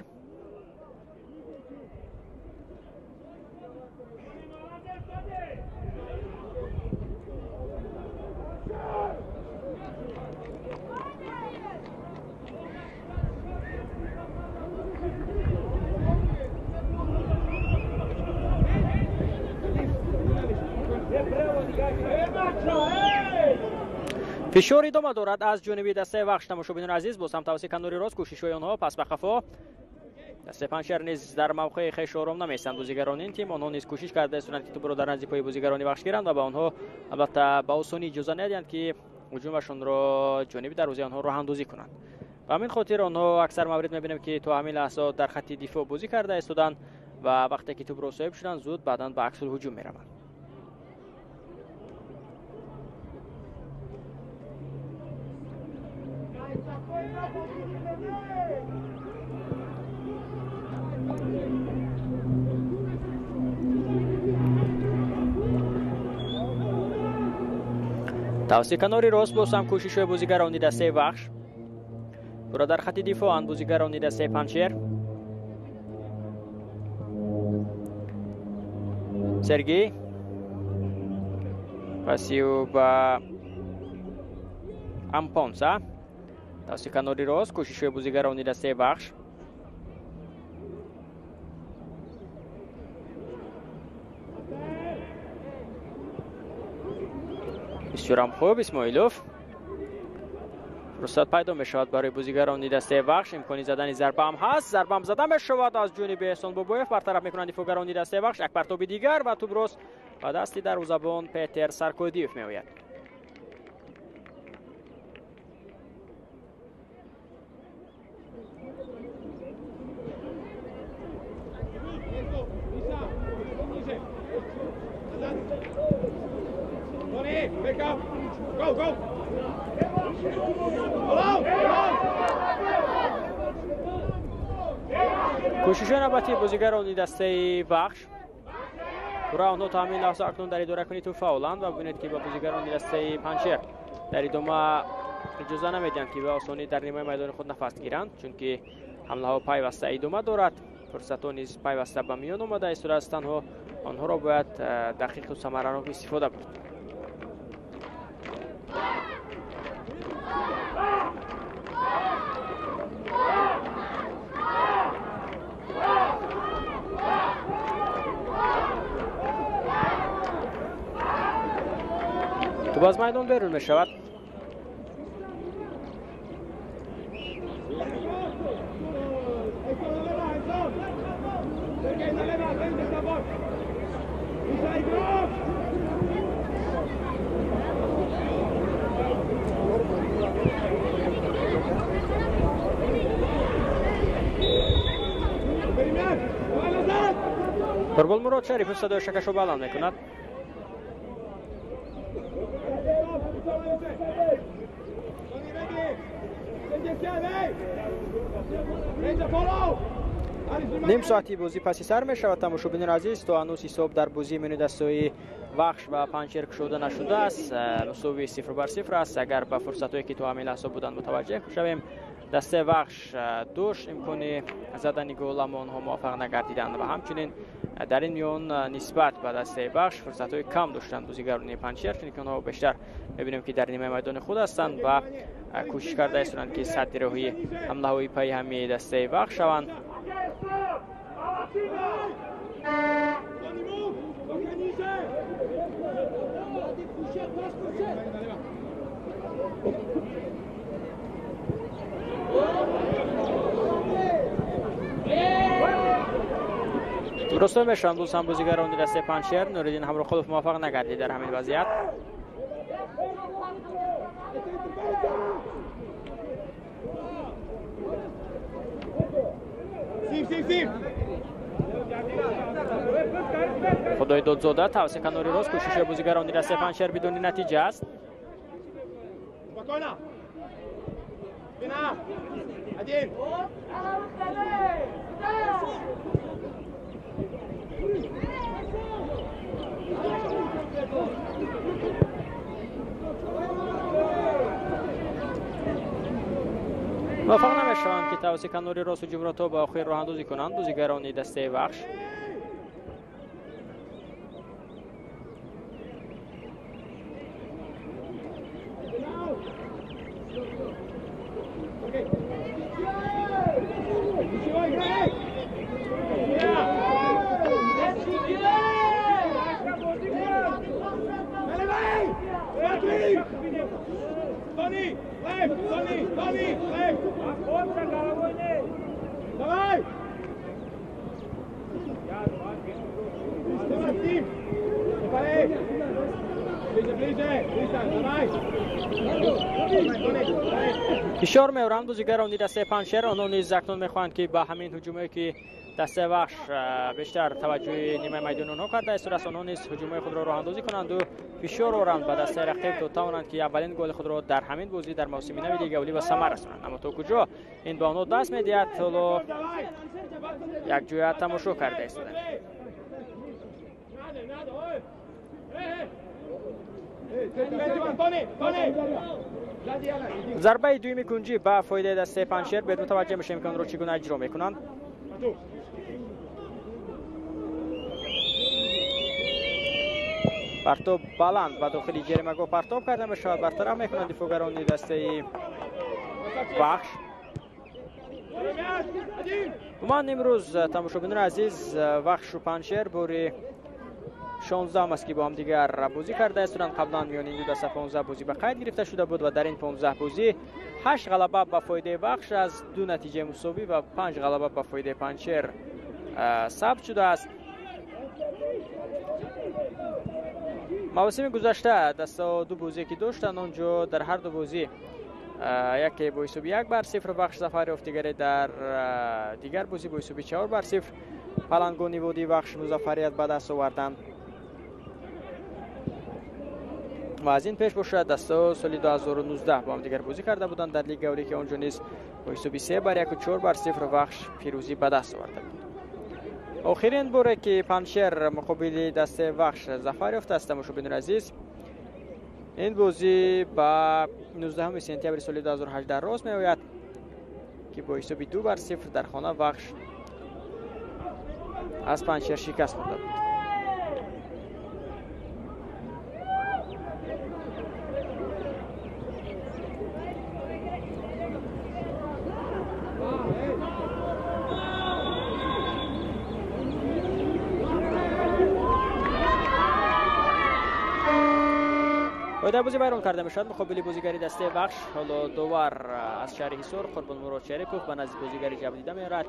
Фишор идома дорад аз ҷониби дастаи Вахш. Тамошобинони азиз, боз ҳам тавассути канори рост кӯшишҳои онҳо пас ба қафо. Дастаи Панҷшер низ дар мавқеи хеш ором намеистанд. Бозигарони ин тим онҳо низ кӯшиш карда истоданд, ки тӯбро дар назди пои бозигарони Вахш гиранд ва ба онҳо албатта ба осонӣ иҷоза надиҳанд, ки ҳуҷумашонро ҷониби дарвозаи онҳо роҳандозӣ кунанд. Ба ҳамин хотир онҳо аксар маврид мебинем, ки то ҳамин лаҳза дар хатти дифоъ бозӣ карда истоданд ва вақте ки тӯбро соҳиб шуданд, зуд баъдан ба аксулҳуҷум мераванд. Тавассути канори рост боз ҳам кӯшишҳои бозигарони дастаи Вахш. Пурра дар хатти дифоанд бозигарони дастаи Панҷшер. Сергей паси ӯ ба Ампонса. Тавассути канори рост кӯшишҳои бозигарони дастаи Вахш. Бисёрам хуб Исмоилов. Фурсат пайдо мешавад барои бозигарони дастаи Вахш. Имкони задани зарба ҳам ҳаст. Зарба ҳам зада мешавад аз ҷониби Эҳсон Бобоев. Бартараф мекунанд дифоъгарони дастаи Вахш. Як партоби дигар ва тӯб рост ба дасти дарвозабон Петер Саркодиев меояд. Кӯшишҳои навбатии бозигарони дастаи Вахш. Пурра онҳо то ҳамин лаҳза акнун дар идоракунӣ тӯб фаъоланд ва бибинед, ки ба бозигарони дастаи Панҷшер дар идома иҷоза намедиҳанд, ки ба осонӣ дар нимаи майдони худ нафас гиранд, чунки ҳамлаҳо пайваста идома дорад. Фурсатҳо низ пайваста ба миён омада истодааст. Танҳо онҳоро бояд дақиқу самаранок истифода бурд. Тӯп аз майдон берун мешавад. Қурбонмурод Шарифов садои шакашро баланд мекунад. Ним соати бозӣ паси сар мешавад. Тамошобинони азиз, то ҳанӯз ҳисоб дар бозии миёни дастаҳои Вахш ва Панҷшер кушода нашудааст. Мусовии 0-0 аст. Агар ба фурсатҳое ки то ҳамин лаҳза буданд мутаваҷҷеҳ шавем, дастаи Вахш дошт имкони задани гол, аммо онҳо муваффақ нагардиданд ва ҳамчунин дар ин миён нисбат ба дастаи Вахш фурсатҳои кам доштанд бозигарони Панҷшер, чунки онҳо бештар мебинем ки дар нимаи майдони худ ҳастанд ва кӯшиш карда истоданд ки садди роҳи ҳамлаҳои пайи ҳами дастаи Вахш шаванд. Росто мешаванд боз ҳам бозигарони дастаи Панҷшер. Нуриддин Ҳамроқулов муваффақ нагардид дар ҳамин вазъият. Худои Додзода тавсия канори рост, кӯшиши бозигарони дастаи Панҷшер бидуни натиҷа аст. Муваффақ намешаванд ки тавассути канори рост ҳуҷумро то ба охир роҳандозӣ кунанд бозигарони дастаи Вахш. Фишор меоранд бозигарони дастаи Панҷшер. Онҳо низ акнун мехоҳанд ки ба ҳамин ҳуҷумое ки дастаи Вахш бештар таваҷҷӯҳи нимаи майдони онҳо карда истодааст, онҳо низ ҳуҷумҳои худро роҳандозӣ кунанду фишор оранд ба дастаи рақиб то тавонанд ки аввалин голи худро дар ҳамин бозӣ дар мавсими нави Лигаи Олӣ ба самар расонанд. Аммо то куҷо ин ба онҳо даст медиҳад, ҳоло якҷоя тамошо карда истодаем. Зарбаи дуюми кунҷӣ ба фоидаи дастаи Панҷшер. Бед мутаваҷҷеҳ мешавем ки онро чӣ гуна иҷро мекунанд. Партоб баланд ба дохили ҷаримагоҳ партоб карда мешавад, бартараф мекунанд дифоъгарони дастаи Вахш. Умуман имрӯз тамошобинони азиз, Вахшу Панҷшер бори 16 аст ки бо ҳамдигар бозӣ карда истоданд. Қаблан миёни ин ду даста 15 бозӣ ба қайд гирифта шуда буд ва дар ин 15 бозӣ 8 ғалаба ба фоидаи Вахш аз 2 натиҷаи мусовӣ ва 5 ғалаба ба фоидаи Панҷшер сабт шудааст. Мавсими гузашта дастаҳо ду бозие ки доштанд, он ҷо дар ҳар ду бозӣ яке бо ҳисоби 1-0 Вахш зафар ёфт, дигаре дар дигар бозӣ бо ҳисоби 4-0 палангони водии Вахш музаффарият ба даст оварданд. Ва аз ин пеш бошад дастаҳо соли 2019 бо ҳамдигар бозӣ карда буданд дар Лигаи Олӣ, ки он ҷо низ бо ҳисоби 3-1 ва 4-0 Вахш пирӯзӣ ба даст оварда буд. Охирин боре ки Панҷшер муқобили дастаи Вахш зафар ёфтааст, тамошобинони азиз, ин бозӣ ба 19 сентябри соли 2018 рост меояд ки бо ҳисоби 2-0 дар хона Вахш аз Панҷшер шикаст хӯрда буд. Қоидаи бозӣ вайрон карда мешавад муқобили бозигари дастаи Вахш. Ҳоло довар аз шаҳри Ҳисор Қурбонмурод Шарипов ба назди бозигари ҷабрдида меравад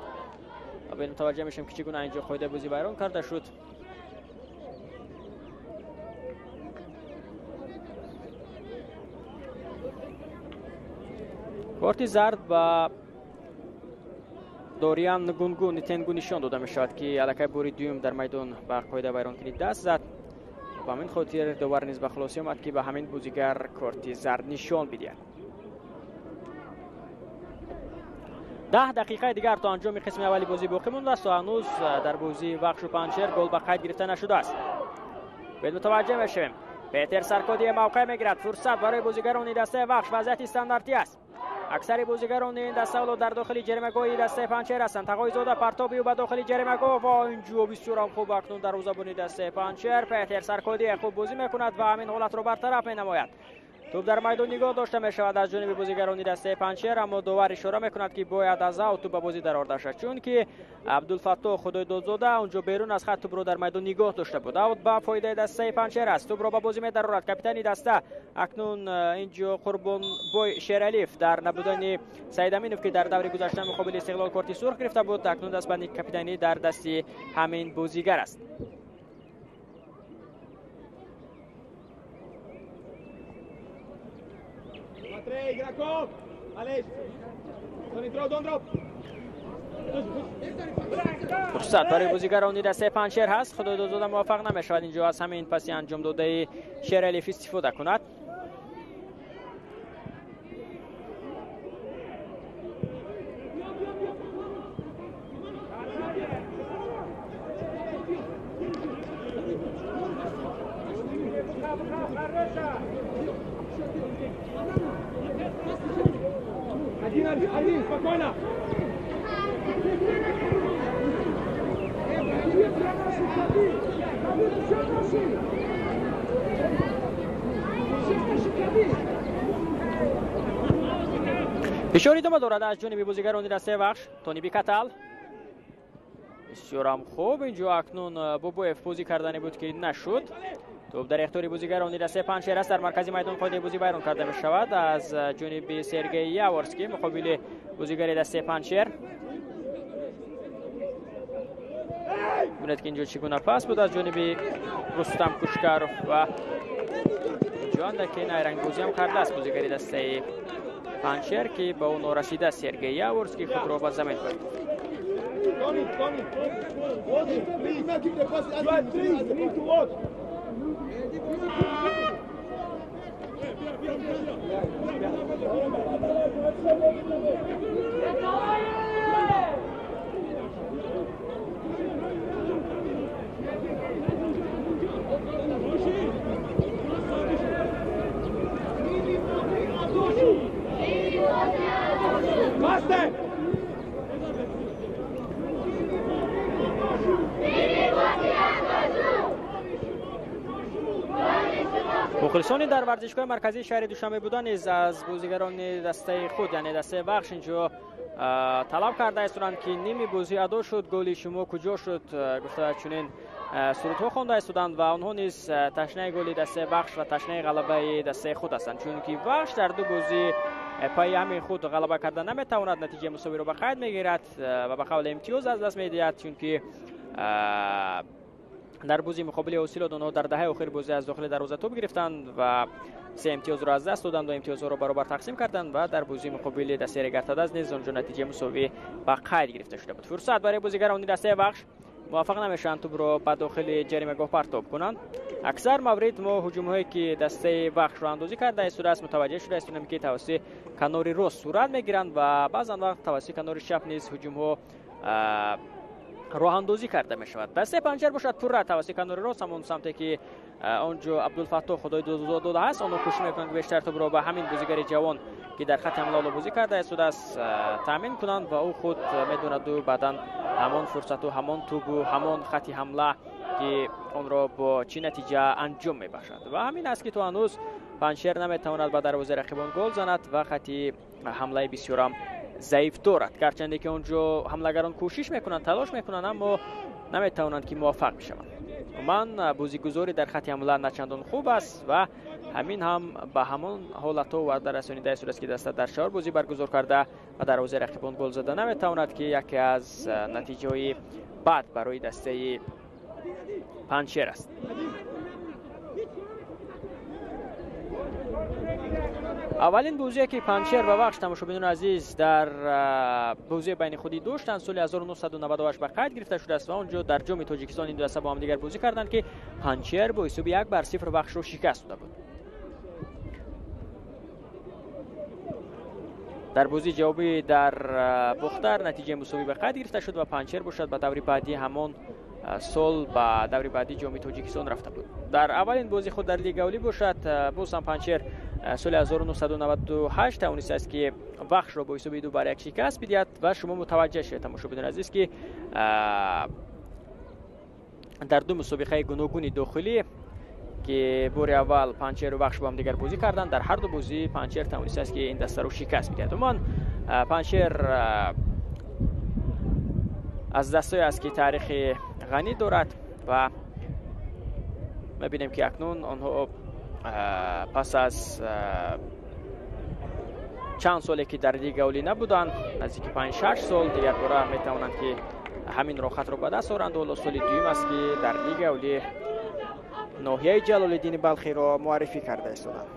ва бе мутаваҷҷеҳ мешавем, ки чӣ гуна инҷо қоидаи бозӣ вайрон карда шуд. Корти зард ба Дориан Гунгу Нитенгу нишон дода мешавад, ки аллакай бори дуюм дар майдон ба қоида вайронкунӣ даст зад. Ба ҳамин хотир довар низ ба хулосӣ омад, ки ба ҳамин бозигар корти зард нишон бидиҳад. 10 дақиқаи дигар то анҷоми қисми аввали бозӣ боқӣ мондааст. То ҳанӯз дар бозии Вахшу Панҷшер гол ба қайд гирифта нашудааст. Бед мутаваҷҷеҳ мешавем. Петер Саркодие мавқеъ мегирад. Фурсат барои бозигарони дастаи Вахш. Вазъияти стандартӣ аст. Аксари бозигарони ин даста ҳоло дар дохили ҷаримагоҳи дастаи Панҷшер ҳастанд. Тағоизода партоби ӯ ба дохили ҷаримагоҳ ва инҷо бисёрам хуб акнун дарвозабони дастаи Панҷшер Петер Саркодие хуб бозӣ мекунад ва ҳамин ҳолатро бартараф менамояд. Тӯб дар майдон нигоҳ дошта мешавад аз ҷониби бозигарони дастаи Панҷшер, аммо довар ишора мекунад, ки бояд аз аут тӯб ба бозӣ дароварда шавад, чунки Абдулфаттоҳ Худойдодзода онҷо берун аз хат тӯбро дар майдон нигоҳ дошта буд. Аут ба фоидаи дастаи Панҷшер аст. Тӯбро ба бозӣ медарорад капитани даста. Акнун инҷо Қурбонбой Шералиев дар набудани Саидаминов, ки дар даври гузашта муқобили Истиқлол корти сурх гирифта буд, акнун дастбанди капитанӣ дар дасти ҳамин бозигар аст. Фурсат барои бозигарони дастаи Панҷшер ҳаст. Худойдодзода муваффақ намешавад инҷо аз ҳамин паси анҷом додаи Шералиев истифода кунад. Один, спокойно! Фишор идома дорад аз ҷониби бозигарони дастаи Вахш. Тони Бикатал бисёрам хуб инҷо акнун Бобоев бозӣ кардане буд, ки нашуд. Тӯб дар ихтиёри бозигарони дастаи Панҷшер аст. Дар маркази майдон қоидаи бозӣ вайрон карда мешавад аз ҷониби Сергей Яворский муқобили бозигари дастаи Панҷшер. Бинед, ки инҷо чӣ гуна пас буд аз ҷониби Рустам Кушкаров ва инҷо андаке найрангбозиам кардааст бозигари дастаи Панҷшер, ки ба ӯ норасида Сергей Яворский худро ба замин бурд. Мухлисони дар варзишгоҳи марказии шаҳри Душанбе буда низ аз бозигарони дастаи худ, яъне дастаи Вахш, инҷо талаб карда истоданд, ки ними бозӣ адо шуд, голи шумо куҷо шуд, гуфта чунин сурудҳо хонда истоданд ва онҳо низ ташнаи голи дастаи Вахш ва ташнаи ғалабаи дастаи худ ҳастанд, чунки Вахш дар ду бозӣ пайи ҳамин худ ғалаба карда наметавонад, натиҷаи мусовиро ба қайд мегирад ва ба қавли имтиёз аз даст медиҳад, чунки дар бозии муқобили Ҳосилот онҳо дар даҳаи охири бозӣ аз дохили дарвоза тӯб гирифтанд ва 3 имтиёзро аз даст доданд ва имтиёзҳоро баробар тақсим карданд ва дар бозии муқобили дастаи Регартадаз низ онҷо натиҷаи мусовӣ ба қайд гирифта шуда буд. Фурсат барои бозигарони дастаи Вахш, муваффақ намешаванд тӯбро ба дохили ҷаримагоҳ партоб кунанд. Аксар маврид мо ҳуҷумҳое ки дастаи Вахш роҳандозӣ карда истодааст, мутаваҷҷеҳ шуда истодем, ки тавассути канори рост сурат мегиранд ва баъзан вақт тавассути канори чап низ ҳуҷумҳо роҳандозӣ карда мешавад. Дастаи Панҷшер бошад пурра тавассути канори рост, ҳамон самте ки онҷо Абдулфаттоҳ Худойдодзода ҳаст, онҳо кӯшиш мекунанд, ки бештар тӯбро ба ҳамин бозигари ҷавон, ки дар хати ҳамла бозӣ карда истодааст, таъмин кунанд ва ӯ худ медонаду баъдан ҳамон фурсату ҳамон тӯбу ҳамон хати ҳамла, ки онро бо чӣ натиҷа анҷом мебахшад. Ва ҳамин аст, ки то ҳанӯз Панҷшер наметавонад ба дарвозаи рақибон гол занад ва хати ҳамлаи бисёрам заиф дорад. Гарчанде ки онҷо ҳамлагарон кӯшиш мекунанд, талош мекунанд, аммо наметавонанд, ки муваффақ бишаванд. Умуман бозигузорӣ дар хати ҳамла начандон хуб аст ва Ҳамин ҳам ба ҳамон ҳолатҳо оварда расонида истодааст, ки даста дар 4 бозӣ баргузор карда ва дарвозаи рақибон гол зада наметавонад, ки яке аз натиҷаҳои бад барои дастаи Панҷшер аст. Аввалин бозие ки Панҷшер ва Вахш, тамошобинони азиз, дар бозии байни худӣ доштанд, соли 1998 ба қайд гирифта шудааст ва он ҷо дар ҷоми Тоҷикистон ин ду даста бо ҳамдигар бозӣ карданд, ки Панҷшер бо ҳисоби 1-0 Вахшро шикаст дода буд. Дар бозии ҷавобӣ дар Бохтар натиҷаи мусовӣ ба қайд гирифта шуд ва Панҷшер бошад ба даври баъдӣ ҳамон сол ба даври баъдӣ ҷоми Тоҷикистон рафта буд. Дар аввалин бозии худ дар Лигаи Олӣ бошад, боз ҳам Панҷшер соли 1998 тавонистааст, ки Вахшро бо ҳисоби 2-1 шикаст бидиҳад ва шумо мутаваҷҷеҳ шавед, тамошобинони азиз, ки дар ду мусобиқаи гуногуни дохилӣ, ки бори аввал Панҷшеру Вахш бо ҳамдигар бозӣ карданд, дар ҳар ду бозӣ Панҷшер тавонистааст, ки ин дастаро шикаст бидиҳад. Умуман Панҷшер аз дастое аст, ки таърихи ғанӣ дорад ва мебинем, ки акнун онҳо пас аз чанд соле, ки дар Лигаи Олӣ набуданд, наздики 5-6 сол, дигарбора метавонанд, ки ҳамин роҳхатро ба даст оранд. Ҳоло соли дуюм аст, ки дар Лигаи Олӣ ноҳияи Ҷалолиддини Балхиро муаррифӣ карда истоданд.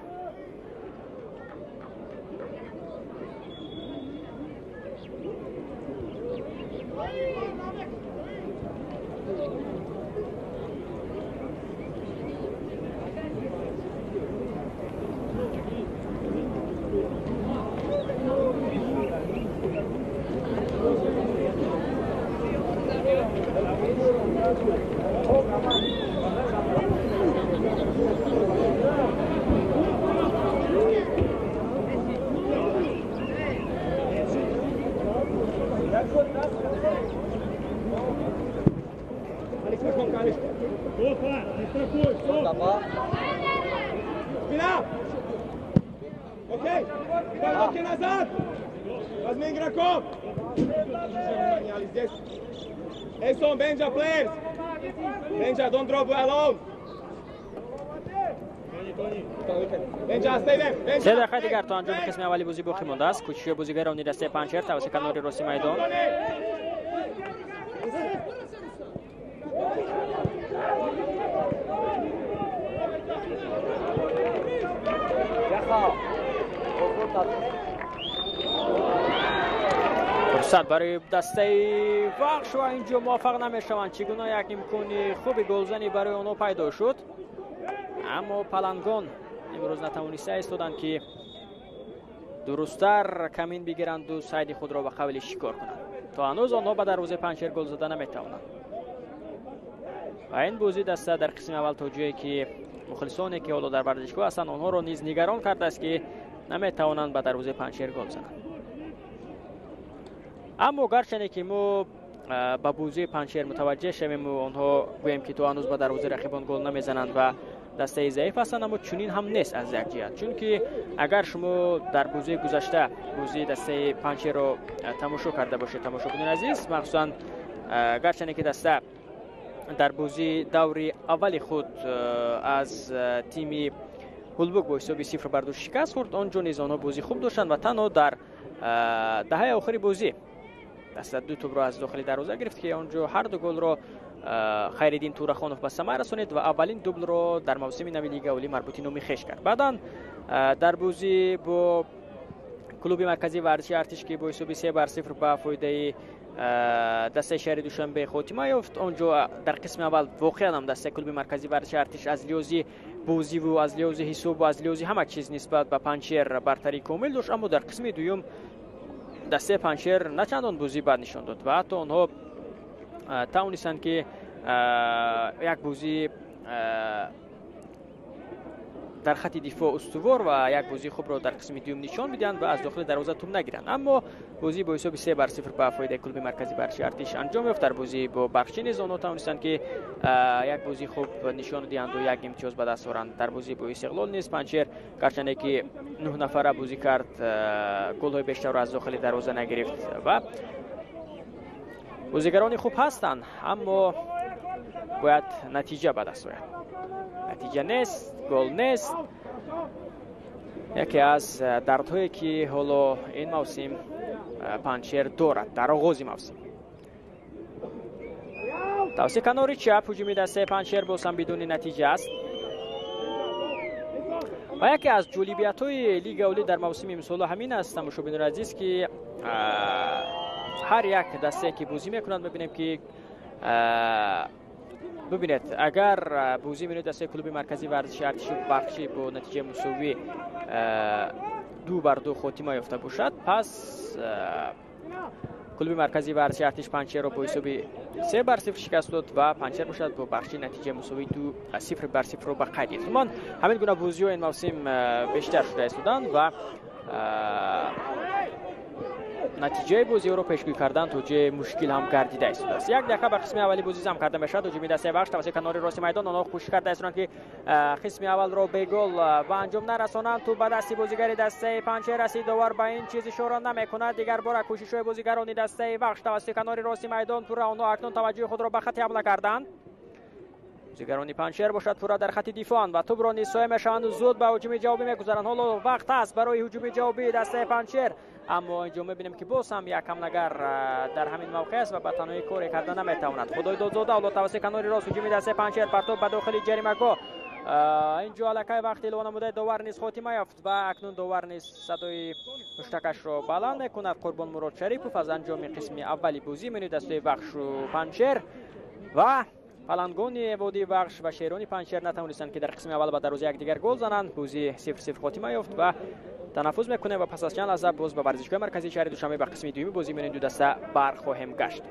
Benja players! Benja, don't drop alone! Benja, stay there! Benja! 3 дақиқаи дигар то анҷоми қисми аввали бозӣ боқӣ мондааст. Кӯчиши бозигарони дастаи Панҷшер тавассути канори рости майдон. Фурсат барои дастаи Вахш ва инҷо муваффақ намешаванд. Чӣ гуна як имкони хуби голзанӣ барои онҳо пайдо шуд, аммо палангон имрӯз натавониста истоданд, ки дурусттар камин бигиранду сайди худро ба қавли шикор кунанд. То ҳанӯз онҳо ба дарвозаи Панҷшер гол зада наметавонанд. Ва ин бозӣ даста дар қисми аввал то ҷое ки мухлисоне, ки ҳоло дар варзишгоҳ ҳастанд, онҳоро низ нигарон кардааст, ки наметавонанд ба дарвозаи Панҷшер гол зананд. Аммо гарчанде ки мо ба бозии Панҷшер мутаваҷҷеҳ шавем ва онҳо гӯем, ки то ҳанӯз ба дарвозаи рақибон гол намезананд ва дастаи заиф ҳастанд, аммо чунин ҳам нест аз як ҷиҳат, чунки агар шумо дар бозии гузашта бозии дастаи Панҷшерро тамошо карда бошед, тамошобинони азиз, махсусан гарчанде ки даста дар бозии даври аввали худ аз тими Ҳулбук бо ҳисоби 0-2 шикаст хӯрд, он ҷо низ онҳо бозии хуб доштанд ва танҳо дар даҳаи охири бозӣ даста ду тӯбро аз дохили дарвоза гирифт, ки он ҷо ҳар ду голро Хайриддин Турахонов ба самар расонид ва аввалин дублро дар мавсими нави Лигаи Олӣ марбути номи хеш кард. Баъдан дар бозӣ бо клуби марказии варзиши Артиш, ки бо ҳисоби 3-0 ба фоидаи дастаи шаҳри Душанбе хотима ёфт, он ҷо дар қисми аввал воқеан ҳам дастаи клуби марказии варзиши Артиш аз лиҳози бозиву аз лиҳози ҳисобу аз лиҳози ҳама чиз нисбат ба Панҷшер бартарии комил дошт, аммо дар қисми дуюм дастаи Панҷшер на чандон бозии бад нишон дод ва ҳатто онҳо тавонистанд, ки як бозии дар хати дифоъ устувор ва як бозии хубро дар қисми дуюм нишон бидиҳанд ва аз дохили дарвоза тӯб нагиранд. Аммо бозӣ бо ҳисоби 3-0 ба фоидаи клуби марказии варзиши Артиш анҷом ёфт. Дар бозӣ бо Барқчӣ низ онҳо тавонистанд, ки як бозии хуб нишон диҳанду як имтиёз ба даст оранд. Дар бозӣ бо Истиқлол низ Панҷшер гарчанде ки 9 нафара бозӣ кард, голҳои бештарро аз дохили дарвоза нагирифт ва бозигарони хуб ҳастанд, аммо бояд натиҷа ба даст ояд. Натиҷа нест, гол нест Яке аз дардҳое ки ҳоло ин мавсим Панҷшер дорад дар оғози мавсим. Тавассути канори чап ҳуҷуми дастаи Панҷшер боз ҳам бидуни натиҷа аст. Ва яке аз ҷолибиятҳои Лига Олӣ дар мавсими имсола ҳамин аст, тамошобинони азиз, ки ҳар як дастае ки бозӣ мекунад, мебинем ки бибинед, агар бозӣ миёни дастаи клуби марказии варзиши артиши Бахшӣ бо натиҷаи мусовӣ 2-2 хотима ёфта бошад, пас клуби марказии варзиши артиш Панҷшерро бо ҳисоби 3-0 шикаст дод ва Панҷшер бошад бо Бахшӣ натиҷаи мусовӣ 0-0 ба қайд гирифт. Умуман ҳамин гуна бозиҳо ин мавсим бештар шуда истоданд ва натиҷаи бозиҳоро пешгӯӣ кардан то ҷои мушкил ҳам гардида истодааст. Як дақиқа ба қисми аввали бозӣ зам карда мешавад. Ҳуҷуми дастаи Вахш тавассути канори рости майдон. Онҳо кӯшиш карда истоданд, ки қисми аввалро бегол ба анҷом нарасонанд. Тӯб ба дасти бозигари дастаи Панҷшер расид. Довар ба ин чиз ишора намекунад. Дигар бора кӯшишҳои бозигарони дастаи Вахш тавассути канори рости майдон пурра онҳо акнун таваҷҷӯҳи худро ба хати ҳамла карданд. Бозигарони Панҷшер бошад пурра дар хати дифоанд ва тӯбро низ соя мешаванд. Зуд ба ҳуҷуми ҷавобӣ мегузаранд. Ҳоло вақт аст барои ҳуҷуми ҷавобии дастаи Панҷшер, аммо инҷо мебинем ки боз ҳам як ҳамлагар дар ҳамин мавқеъ аст ва ба танҳоӣ коре карда наметавонад. Худойдодзода ҳоло тавассути канори рост ҳуҷуми дастаи Панҷшер, партоб ба дохили ҷаримагоҳ. Инҷо аллакай вақти илова намудаи довар низ хотима ёфт ва акнун довар низ садои муштакашро баланд мекунад. Қурбон Мурод Шарипов аз анҷоми қисми аввали бозӣ миёни дастаи Вахшу Панҷшер ва палангони водии Вахш ва шерони Панҷшер натавонистанд, ки дар қисми аввал ба дарвозаи якдигар гол зананд. Бозӣ 0-0 хотима ёфт ва танаффус мекунем ва пас аз чанд лаҳза боз ба варзишгоҳи марказии шаҳри Душанбе ба қисми дуюми бозӣ миёни ду даста бархоҳем гашт.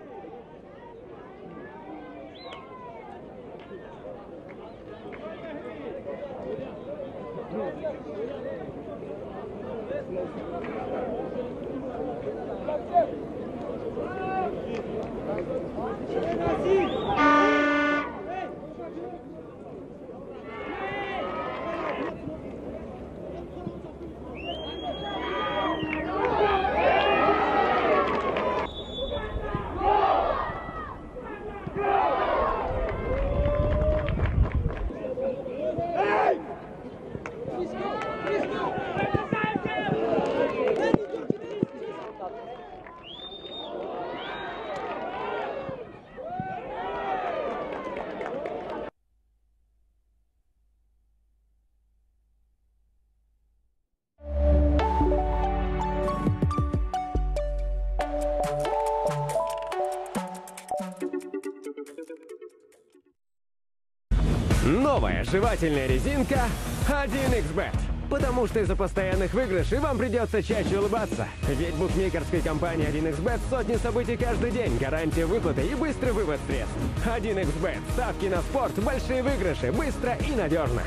Новая жевательная резинка 1xBet. Потому что из-за постоянных выигрышей вам придется чаще улыбаться. Ведь букмекерской компании 1xBet сотни событий каждый день, гарантия выплаты и быстрый вывод средств. 1xBet. Ставки на спорт, большие выигрыши, быстро и надежно.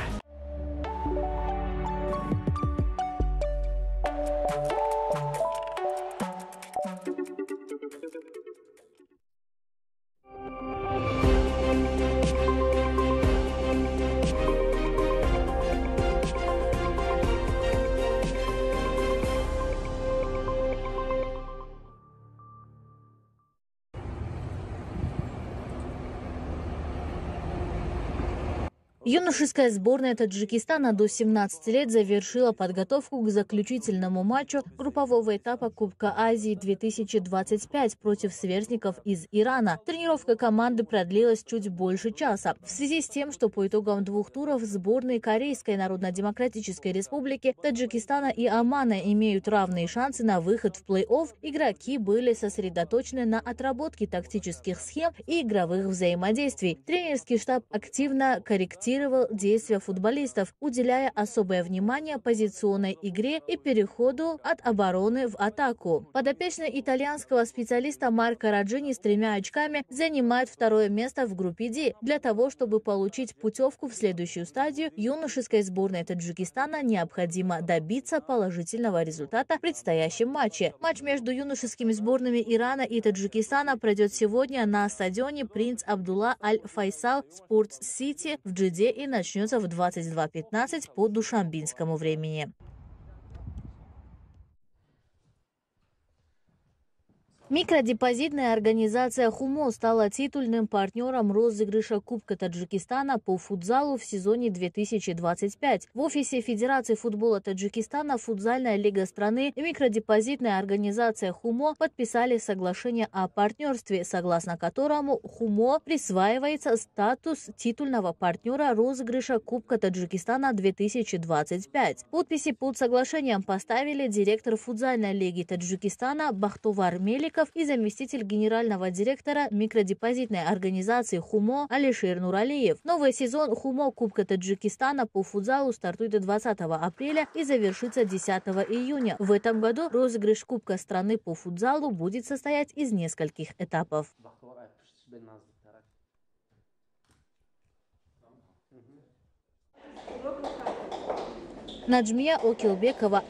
Юношеская сборная Таджикистана до 17 лет завершила подготовку к заключительному матчу группового этапа Кубка Азии 2025 против сверстников из Ирана. Тренировка команды продлилась чуть больше часа. В связи с тем, что по итогам двух туров сборные Корейской Народно-Демократической Республики, Таджикистана и Омана имеют равные шансы на выход в плей-офф, игроки были сосредоточены на отработке тактических схем и игровых взаимодействий. Тренерский штаб активно корректировал действия футболистов, уделяя особое внимание позиционной игре и переходу от обороны в атаку. Подопечный итальянского специалиста Марко Раджини с 3 очками занимает второе место в группе D. Для того, чтобы получить путевку в следующую стадию, юношеской сборной Таджикистана необходимо добиться положительного результата в предстоящем матче. Матч между юношескими сборными Ирана и Таджикистана пройдет сегодня на стадионе Принц Абдулла Аль-Файсал Спортс Сити в Джиде и начнется в 22:15 по душанбинскому времени. Микродепозитная организация «Хумо» стала титульным партнером розыгрыша Кубка Таджикистана по футзалу в сезоне 2025. В офисе Федерации футбола Таджикистана Футзальная лига страны и микродепозитная организация «Хумо» подписали соглашение о партнерстве, согласно которому «Хумо» присваивается статус титульного партнера розыгрыша Кубка Таджикистана 2025. Подписи под соглашением поставили директор Футзальной лиги Таджикистана Бахтовар Меликов и заместитель генерального директора микродепозитной организации «Хумо» Алишер Нуралиев. Новый сезон «Хумо» Кубка Таджикистана по футзалу стартует 20 апреля и завершится 10 июня. В этом году розыгрыш Кубка страны по футзалу будет состоять из нескольких этапов. Наджмия Окилбекова,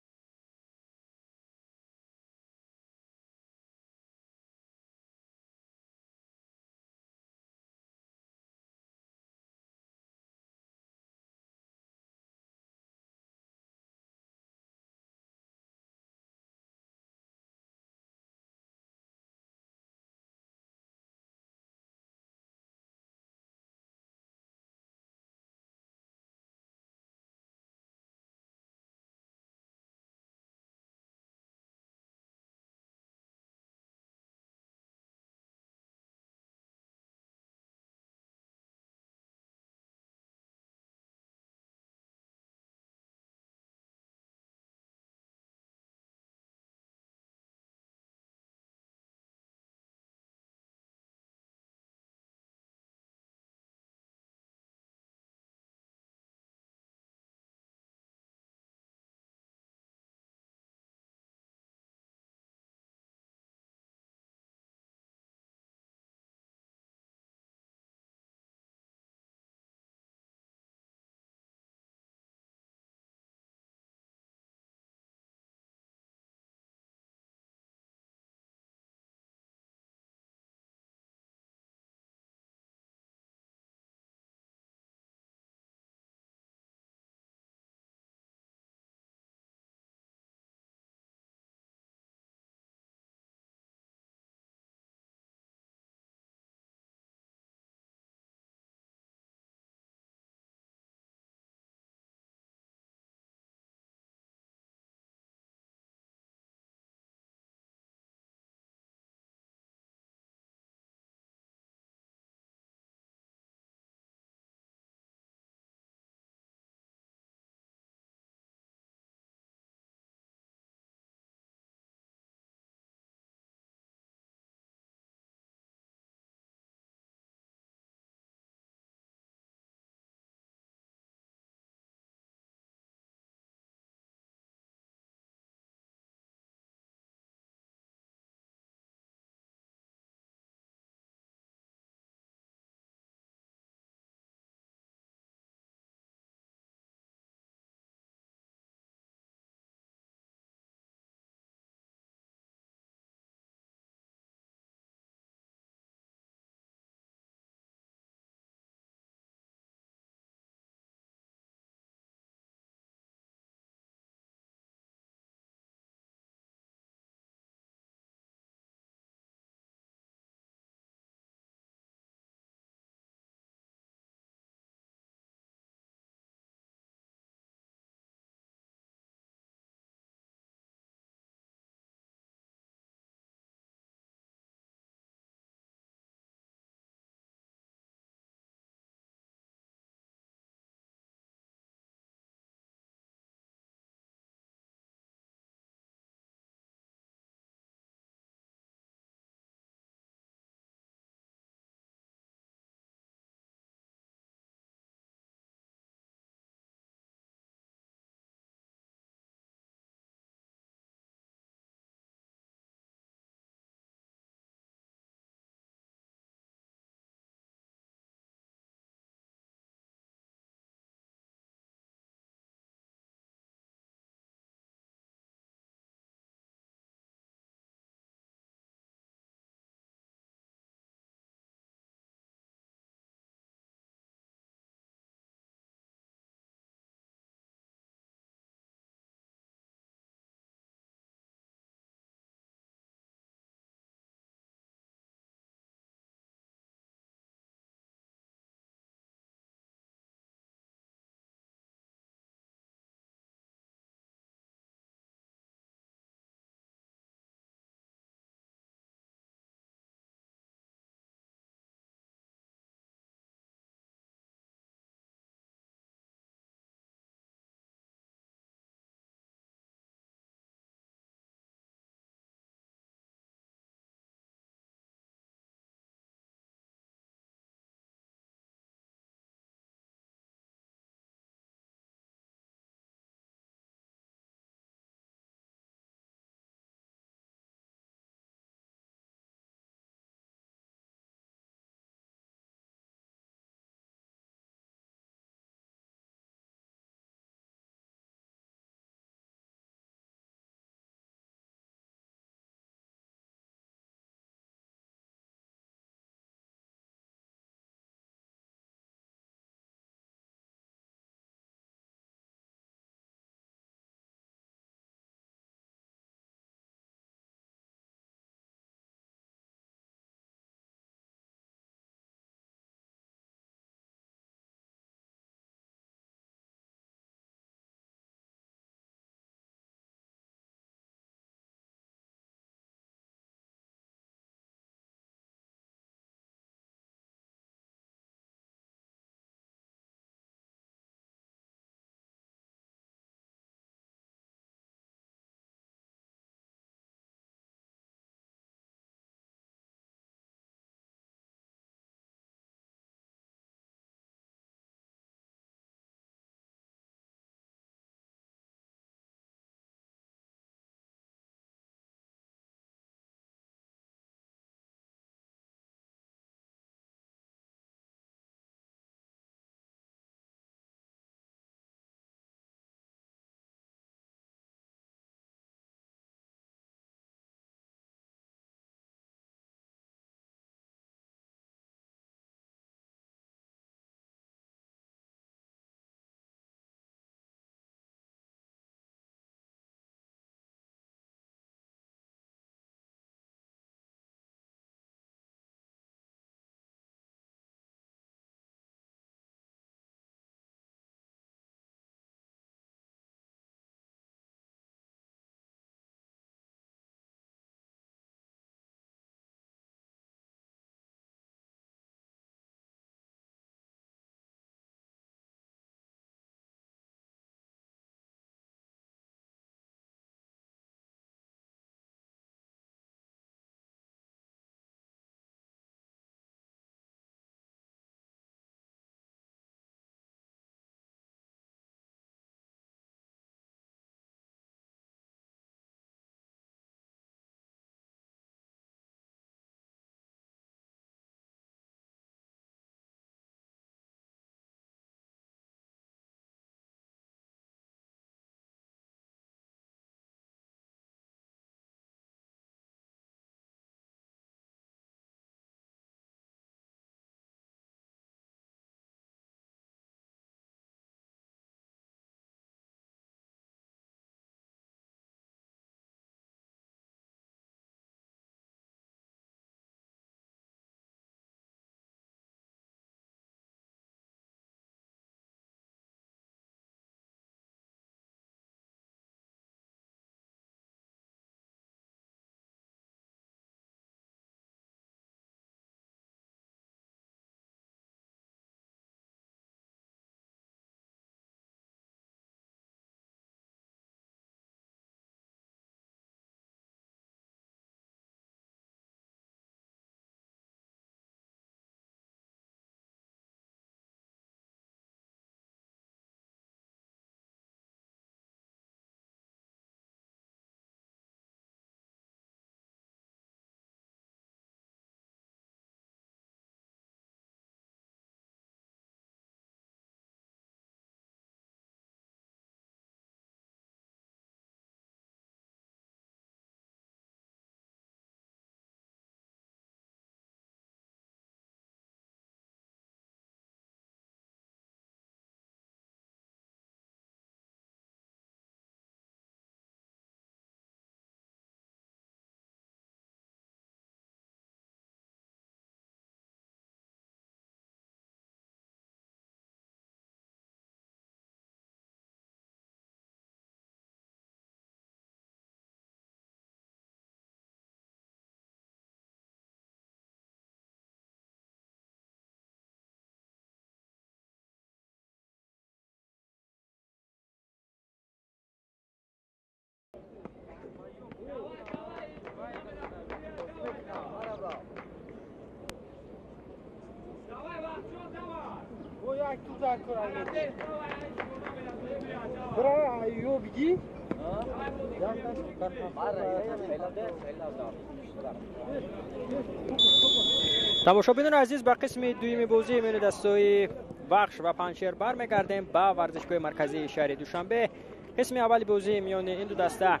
Тамошобинони азиз, ба қисми дуюми бозии миёни дастаҳои Вахш ва Панҷшер бармегардем ба варзишгоҳи марказии шаҳри Душанбе. Қисми аввали бозии миёни ин ду даста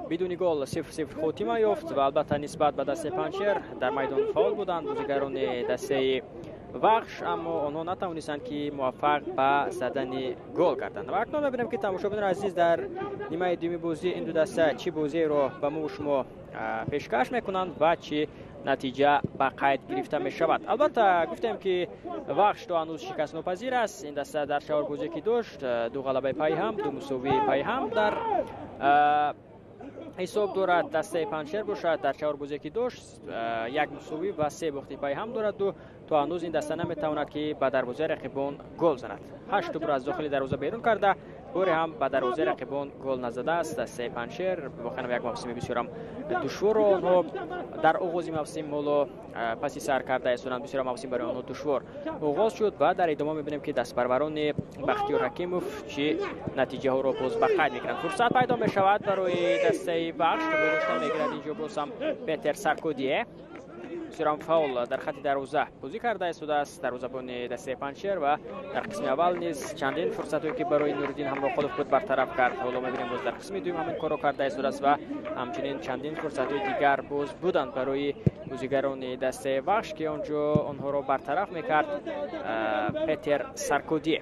бидуни гол 0-0 хотима ёфт ва албатта нисбат ба дастаи Панҷшер дар майдон фаъол буданд бозигарони дастаи Вахш, аммо онҳо натавонистанд, ки муваффақ ба задани гол гарданд. Ва акнун мебинем, ки тамошобинони азиз, дар нимаи дуюми бозӣ ин ду даста чӣ бозиеро ба мо шумо пешкаш мекунанд ва чӣ натиҷа ба қайд гирифта мешавад. Албатта, гуфтем, ки Вахш то ҳанӯз шикастнопазир аст. Ин даста дар чаҳор бозие, ки дошт, ду ғалабаи пайҳам, ду мусовии пайҳам дар ҳисоб дорад. Дастаи Панҷшер бошад, дар чаҳор бозие, ки дошт, як мусовӣ ва се бохти пайҳам дорад. Ду то ҳанӯз ин даста наметавонад, ки ба дарвозаи рақибон гол занад. Ҳашт тӯбро аз дохили дарвоза берун карда, боре ҳам ба дарвозаи рақибон гол назадааст дастаи Панҷшер. Воқеан, як мавсими бисёрам душворро онҳо дар оғози мавсим ҳоло паси сар карда истоданд. Бисёр мавсим барои онҳо душвор оғоз шуд ва дар идома мебинем, ки дастпарварони Бахтиёр Ҳакимов чӣ натиҷаҳоро боз ба қайд мекунанд. Фурсат пайдо мешавад барои дастаи Вахш, дошта мегирад инҷо боз ҳам Петер Саркодие. Бисёрам фаъол дар хати дарвоза бозӣ карда истодааст дарвозабони дастаи Панҷшер ва дар қисми аввал низ чандин фурсатҳое, ки барои Нуриддин Ҳамроқулов буд, бартараф кард. Ҳоло мебинем, боз дар қисми дуюм ҳамин корро карда истодааст ва ҳамчунин чандин фурсатҳои дигар боз буданд барои бозигарони дастаи Вахш, ки он ҷо онҳоро бартараф мекард Петер Саркодие.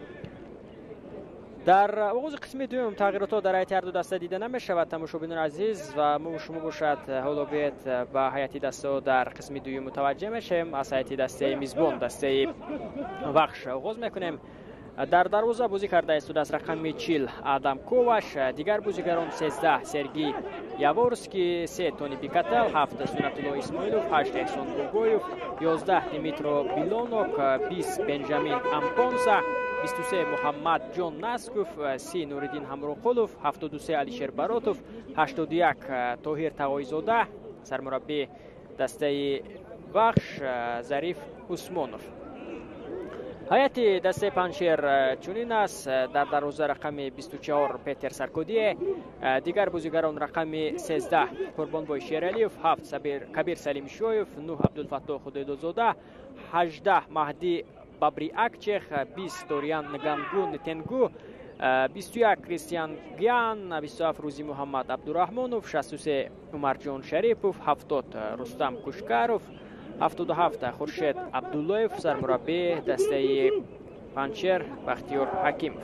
Дар оғози қисми дуюм тағйиротҳо дар ҳайати ҳарду даста дида намешавад, тамошобинони азиз, ва мо шумо бошад, ҳоло биед ба ҳайати дастаҳо дар қисми дуюм мутаваҷҷеҳ мешавем. Аз ҳайати дастаи мизбон, дастаи Вахш, оғоз мекунем. Дар дарвоза бозӣ карда истодааст рақами 40 Адам Коваш. Дигар бозигарон: 13 Сергей Яворский, се Тони Пикател, ҳафт Сунатулло Исмоилов, ҳашт Эҳсон Гогоев, 11 Димитро Билонок, 20 Бенҷамин Ампонса, 23 Муҳаммадҷон Насков, 30 Нуриддин Ҳамроқулов, 73 Алишер Баротов, 81 Тоҳир Тағоизода. Сармураббии дастаи Вахш Зариф Усмонов. Ҳайати дастаи Панҷшер чунин аст: дар дарвоза рақами 24 Петер Саркодие, дигар бозигарон: рақами 13 Қурбонбой Шералиев, ҳафт Кабир Салимшоев, нӯҳ Абдулфаттоҳ Худойдодзода, 18 Маҳдӣ Бабриакчех, 20 Дориан Нгангу Нтенгу, 21 Кристиан Гян, 27 Рӯзи Муҳаммад Абдураҳмонов, 63 Умарҷон Шарипов, 70 Рустам Кушкаров, 77 Хуршед Абдуллоев. Сармураббии дастаи Панҷшер Бахтиёр Ҳакимов.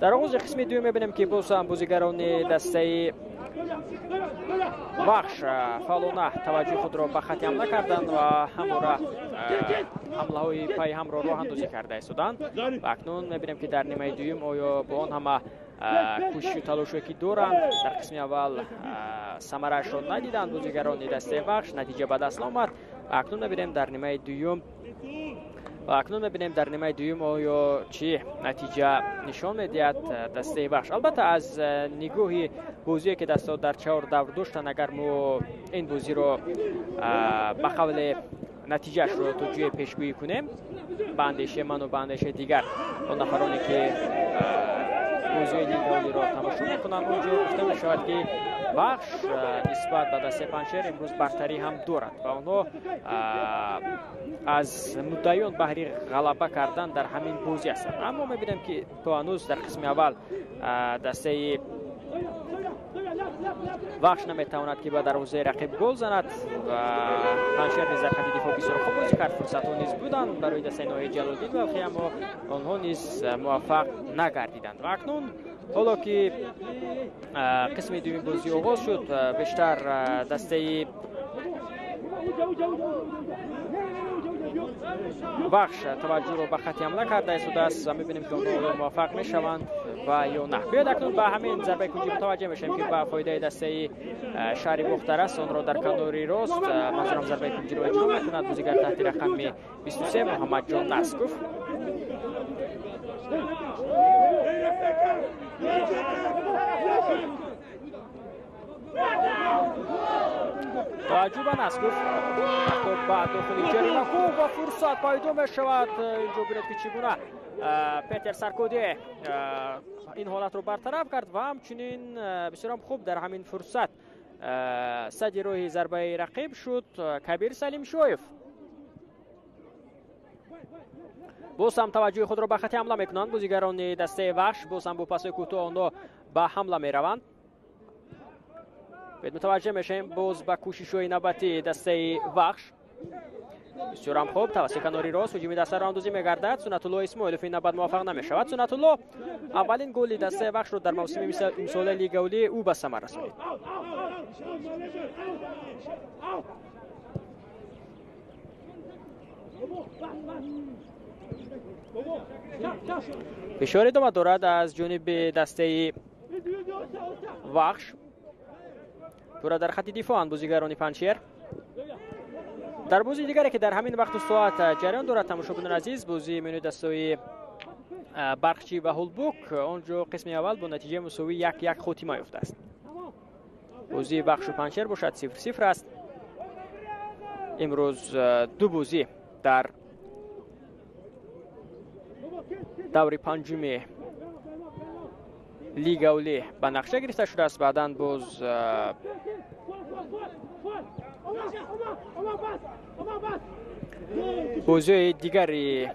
Дар оғози қисми дуюм мебинем, ки боз ҳам бозигарони дастаи Вахш фаъолона таваҷҷӯҳи худро ба хати ҳамла карданд ва ҳамвора ҳамлаҳои пайҳамро роҳандозӣ карда истоданд. Ва акнун мебинем, ки дар нимаи дуюм оё бо он ҳама кӯшишу талошое, ки доранд, дар қисми аввал самараашро надиданд бозигарони дастаи Вахш, натиҷа ба даст наомад. Акнун мебинем дар нимаи дуюм оё чӣ натиҷа нишон медиҳад дастаи Вахш. Албатта, аз нигоҳи бозие, ки дастаҳо дар чаҳор давр доштанд, агар мо ин бозиро ба қавле натиҷаашро то ҷое пешгӯӣ кунем, ба андешаи ману ба андешаи дигар он нафароне, ки бозиҳои лигаолиро тамошо мекунанд, он ҷо гуфта мешавад, ки Вахш нисбат ба дастаи Панҷшер имрӯз бартарӣ ҳам дорад ва онҳо аз муддаиён баҳри ғалаба кардан дар ҳамин бозӣ ҳастанд. Аммо мебинем, ки то ҳанӯз дар қисми аввал дастаи Вахш наметавонад, ки ба дарвозаи рақиб гол занад ва Панҷшер низ дар хати дифоъ бисёр хуб бозӣ кард. Фурсатҳо низ буданд барои дастаи ноҳияи Ҷалолиддин Балхӣ, аммо онҳо низ муваффақ нагардиданд. Ва акнун, ҳоло ки қисми дуюми бозӣ оғоз шуд, бештар дастаи Вахш таваҷҷӯҳро ба хати ҳамла карда истодааст ва мебинем, ки онҳо муваффақ мешаванд ва ё на. Биёед, акнун ба ҳамин зарбаи кунҷӣ мутаваҷҷеҳ мешавем, ки ба фоидаи дастаи шаҳри Бохтар аст. Онро дар канори рост, манзурам зарбаи кунҷиро, иҷро мекунад бозигар таҳти рақами 23 Муҳаммадҷон Насков. Таваҷҷӯҳ ба Насков. Ба дохили ҷаримагоҳ ва фурсат пайдо мешавад. Инҷо бинед, ки чӣ гуна Петер Саркоде ин ҳолатро бартараф кард ва ҳамчунин бисёрам хуб дар ҳамин фурсат сади роҳи зарбаи рақиб шуд Кабир Салимшоев. Боз ҳам таваҷҷӯҳи худро ба хати ҳамла мекунанд бозигарони дастаи Вахш. Боз ҳам бо пасҳои кӯтоҳ онҳо ба ҳамла мераванд. Бед мутаваҷҷеҳ мешавем боз ба кӯшишҳои навбатии дастаи Вахш. Бисёрам хуб тавассути канори рост ҳуҷуми дастаро андозӣ мегардад. Суннатулло Исмоилов ин навбат муваффақ намешавад. Суннатулло аввалин голи дастаи Вахшро дар мавсими имсолаи Лигаи Олӣ ӯ ба самар расонид. Фишор идома дорад аз ҷониби дастаи Вахш. Пурра дар хати дифоанд бозигарони Панҷшер. Дар бозии дигаре, ки дар ҳамин вақту соат ҷараён дорад, тамошобинони азиз, бозии миёни дастаҳои Барқчӣ ва Ҳулбук, он ҷо қисми аввал бо натиҷаи мусовӣ 1-1 хотима ёфтааст. Бозии Вахшу Панҷшер бошад 0-0 аст. Имрӯз ду бозӣ дар даври панҷуми Лигаи Олӣ ба нақша гирифта шудааст. Баъдан боз бозиҳои дигари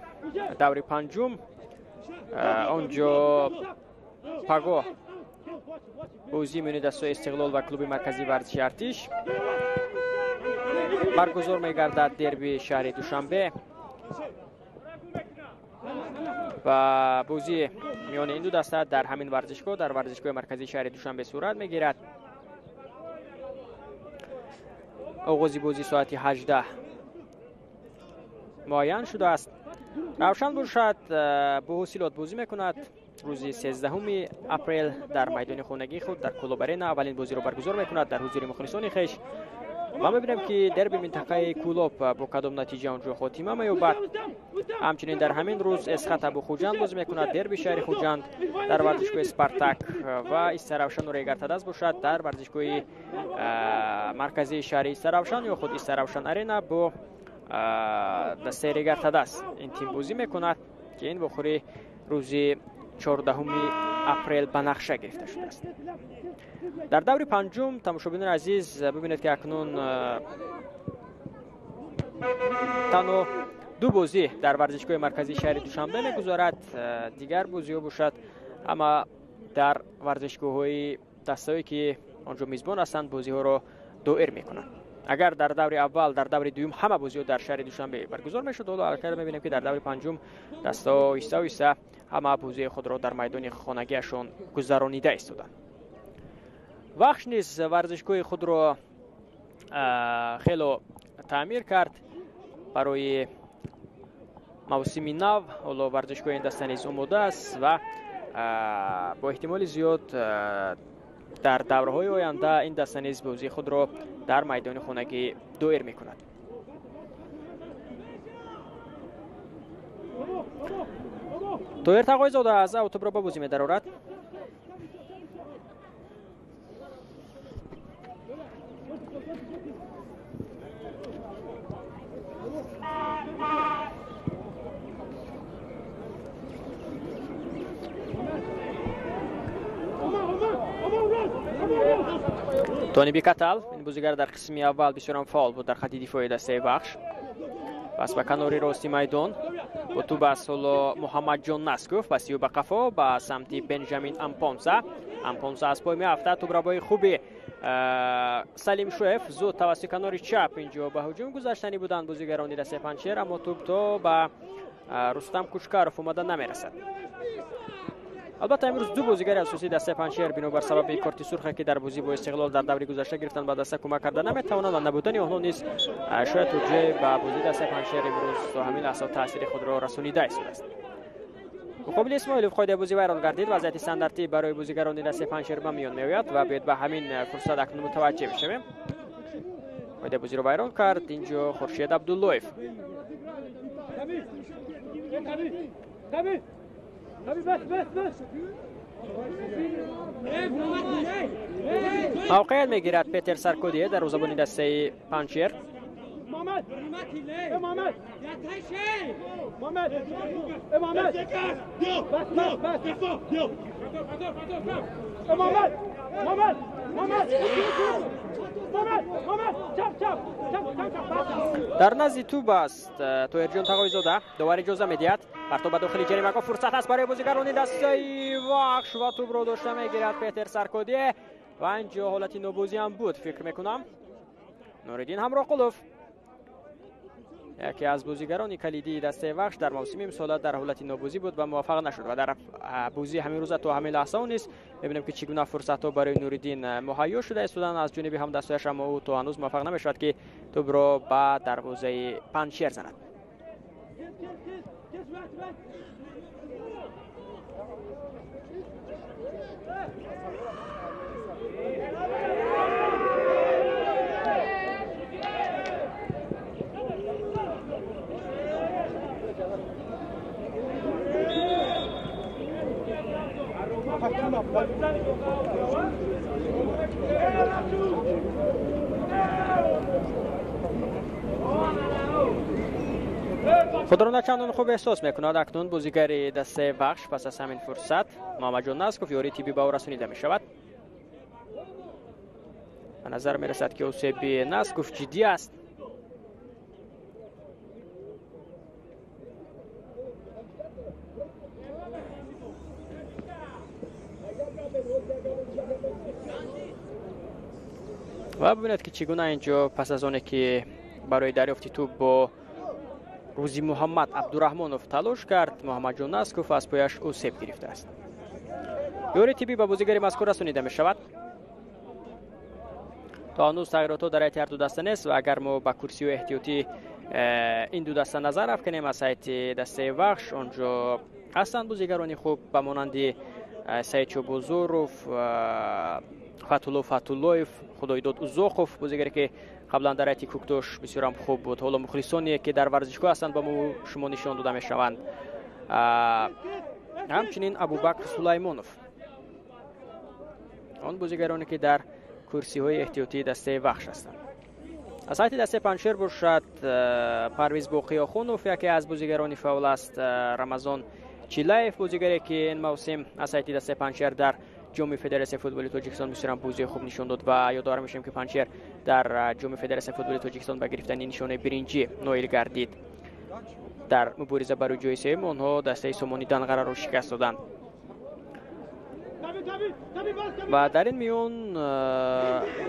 даври панҷум, он ҷо пагоҳ бозии миёни дастаҳои Истиқлол ва клуби марказии варзиши Артиш баргузор мегардад, дерби шаҳри Душанбе, ва бозии миёни ин ду даста дар ҳамин варзишгоҳ, дар варзишгоҳи марказии шаҳри Душанбе сурат мегирад. Оғози бозӣ соати 18 муайян шудааст. Равшан бошад бо ҳосилот бозӣ мекунад. Рӯзи 13 апрел дар майдони хонагии худ дар Кӯлоб Арена аввалин бозиро баргузор мекунад дар ҳузури мухлисони хеш. Ва мебинем, ки дерби минтақаи Кӯлоб бо кадом натиҷа он ҷо хотима меёбад. Ҳамчунин дар ҳамин рӯз Эсхата бо Хуҷанд бозӣ мекунад, дерби шаҳри Хуҷанд дар варзишгоҳи Спартак, ва Истаравшану Регартадаз бошад дар варзишгоҳи марказии шаҳри Истаравшан ё худ Истаравшан Арена бо дастаи Регартадаз ин тим бозӣ мекунад, ки ин вохӯрӣ рӯзи 14 апрел ба нақша гирифта шудааст. Дар даври панҷум, тамошобинони азиз, бибинед, ки акнун танҳо ду бозӣ дар варзишгоҳи марказии шаҳри Душанбе мегузарад. Дигар бозиҳо бошад ҳама дар варзишгоҳҳои дастаҳое, ки он ҷо мизбон ҳастанд, бозиҳоро доир мекунанд. Агар дар даври аввал, дар даври дуюм ҳама бозиҳо дар шаҳри Душанбе баргузор мешуд, ҳоло аллакай мебинем, ки дар даври панҷум дастаҳо оҳиста оҳиста ҳама бозии худро дар майдони хонагиашон гузаронида истоданд. Вахш низ варзишгоҳи худро хело таъмир кард барои мавсими нав. Ҳоло варзишгоҳи ин даста низ омода аст ва бо эҳтимоли зиёд дар давраҳои оянда ин даста низ бозии худро дар майдони хонагӣ доир мекунад. Тоҳир Тағойзода аз ав тӯбро ба бозӣ медарорад. Тони Бикатал, ин бозигар дар қисми аввал бисёрам фаъол буд дар хати дифои дастаи Вахш. Пас ба канори рости майдон бо тӯб аст ҳоло Муҳаммадҷон Насков, паси ӯ ба қафо ба самти Бенҷамин Ампонса. Ампонса аз пой меафтад. Тӯбрабои хуби Салимшоев зуд тавассути канори чап инҷо ба ҳуҷум гузаштанӣ буданд бозигарони дастаи Панҷшер, аммо тӯб то ба Рустам Кучкаров омада намерасад. Албатта, имрӯз ду бозигари асосии дастаи Панҷшер бинобар сабаби корти сурхе, ки дар бозӣ бо Истиқлол дар даври гузашта гирифтанд, ба даста кӯмак карда наметавонанд ва набудани онҳо низ шояд то ҷое ба бозии дастаи Панҷшер имрӯз то ҳамин лаҳза таъсири худро расонида истодааст. Муқобили Исмоилов қоидаи бозӣ вайрон гардид. Вазъияти стандартӣ барои бозигарони дастаи Панҷшер ба миён меояд ва биёед ба ҳамин фурсат акнун мутаваҷҷеҳ бишавем. Қоидаи бозиро вайрон кард инҷо Хуршед Абдуллоев. Мавқеият мегирад Петер Саркодие, дарвозабони дастаи Панҷшер. Дар назди тӯб аст Тоҳирҷон Тағоизода. Довар иҷоза медиҳад. Партоб ба дохили ҷаримагоҳ, фурсат аст барои бозигарони дастаи Вахш ва тӯбро дошта мегирад Петер Саркодие. Ва инҷо ҳолати нобозӣ ҳам буд, фикр мекунам. Нуриддин Ҳамроқулов, яке аз бозигарони калидии дастаи Вахш, дар мавсими имсола дар ҳолати нобозӣ буд ва муваффақ нашуд ва дар бозии ҳамин рӯза то ҳамин лаҳза низ мебинем, ки чӣ гуна фурсатҳо барои Нуриддин муҳайё шуда истоданд аз ҷониби ҳамдастаяш, аммо ӯ то ҳанӯз муваффақ намешавад, ки тӯбро ба дарвозаи Панҷшер занад. Худро начандон хуб эҳсос мекунад акнун бозигари дастаи Вахш. Пас аз ҳамин фурсат Муҳаммадҷон Насков ёрии тиббӣ ба ӯ расонида мешавад. Ба назар мерасад, ки осеби Насков ҷиддӣ аст. Ва бибинед, ки чӣ гуна инҷо пас аз оне ки барои дарёфти тӯб бо Рӯзи Муҳаммад Абдураҳмонов талош кард, Муҳаммадҷон Насков аз пояш осеб гирифтааст. Ёрии тиббӣ ба бозигари мазкур расонида мешавад. То ҳанӯз тағйиротҳо дар ҳайати ҳарду даста нест ва агар мо ба курсиҳои эҳтиётӣ ин ду даста назар афканем, аз ҳайати дастаи Вахш онҷо ҳастанд бозигарони хуб ба монанди Саид Чобозоров, Фатулло Фатуллоев, Худойдод Узоқов, бозигаре ки қаблан дар ҳайати Кӯктош бисёрам хуб буд. Ҳоло мухлисоне ки дар варзишгоҳ ҳастанд, ба мо шумо нишон дода мешаванд. Ҳамчунин Абубакр Сулаймонов, он бозигароне ки дар курсиҳои эҳтиётии дастаи Вахш ҳастанд. Аз ҳайати дастаи Панҷшер бошад, Парвиз Боқиёхунов яке аз бозигарони фаъол аст. Рамазон Чилаев, бозигаре ки ин мавсим аз ҳайати дастаи Панҷшер дар ҷоми Федератсияи футболи Тоҷикистон бисёрам бозии хуб нишон дод ва ёдовар мешавем, ки Панҷшер дар ҷоми Федератсияи футболи Тоҷикистон ба гирифтани нишонаи биринҷӣ ноил гардид. Дар мубориза барои ҷои сеюм онҳо дастаи Сомони Данғараро шикаст доданд. Ва дар ин миён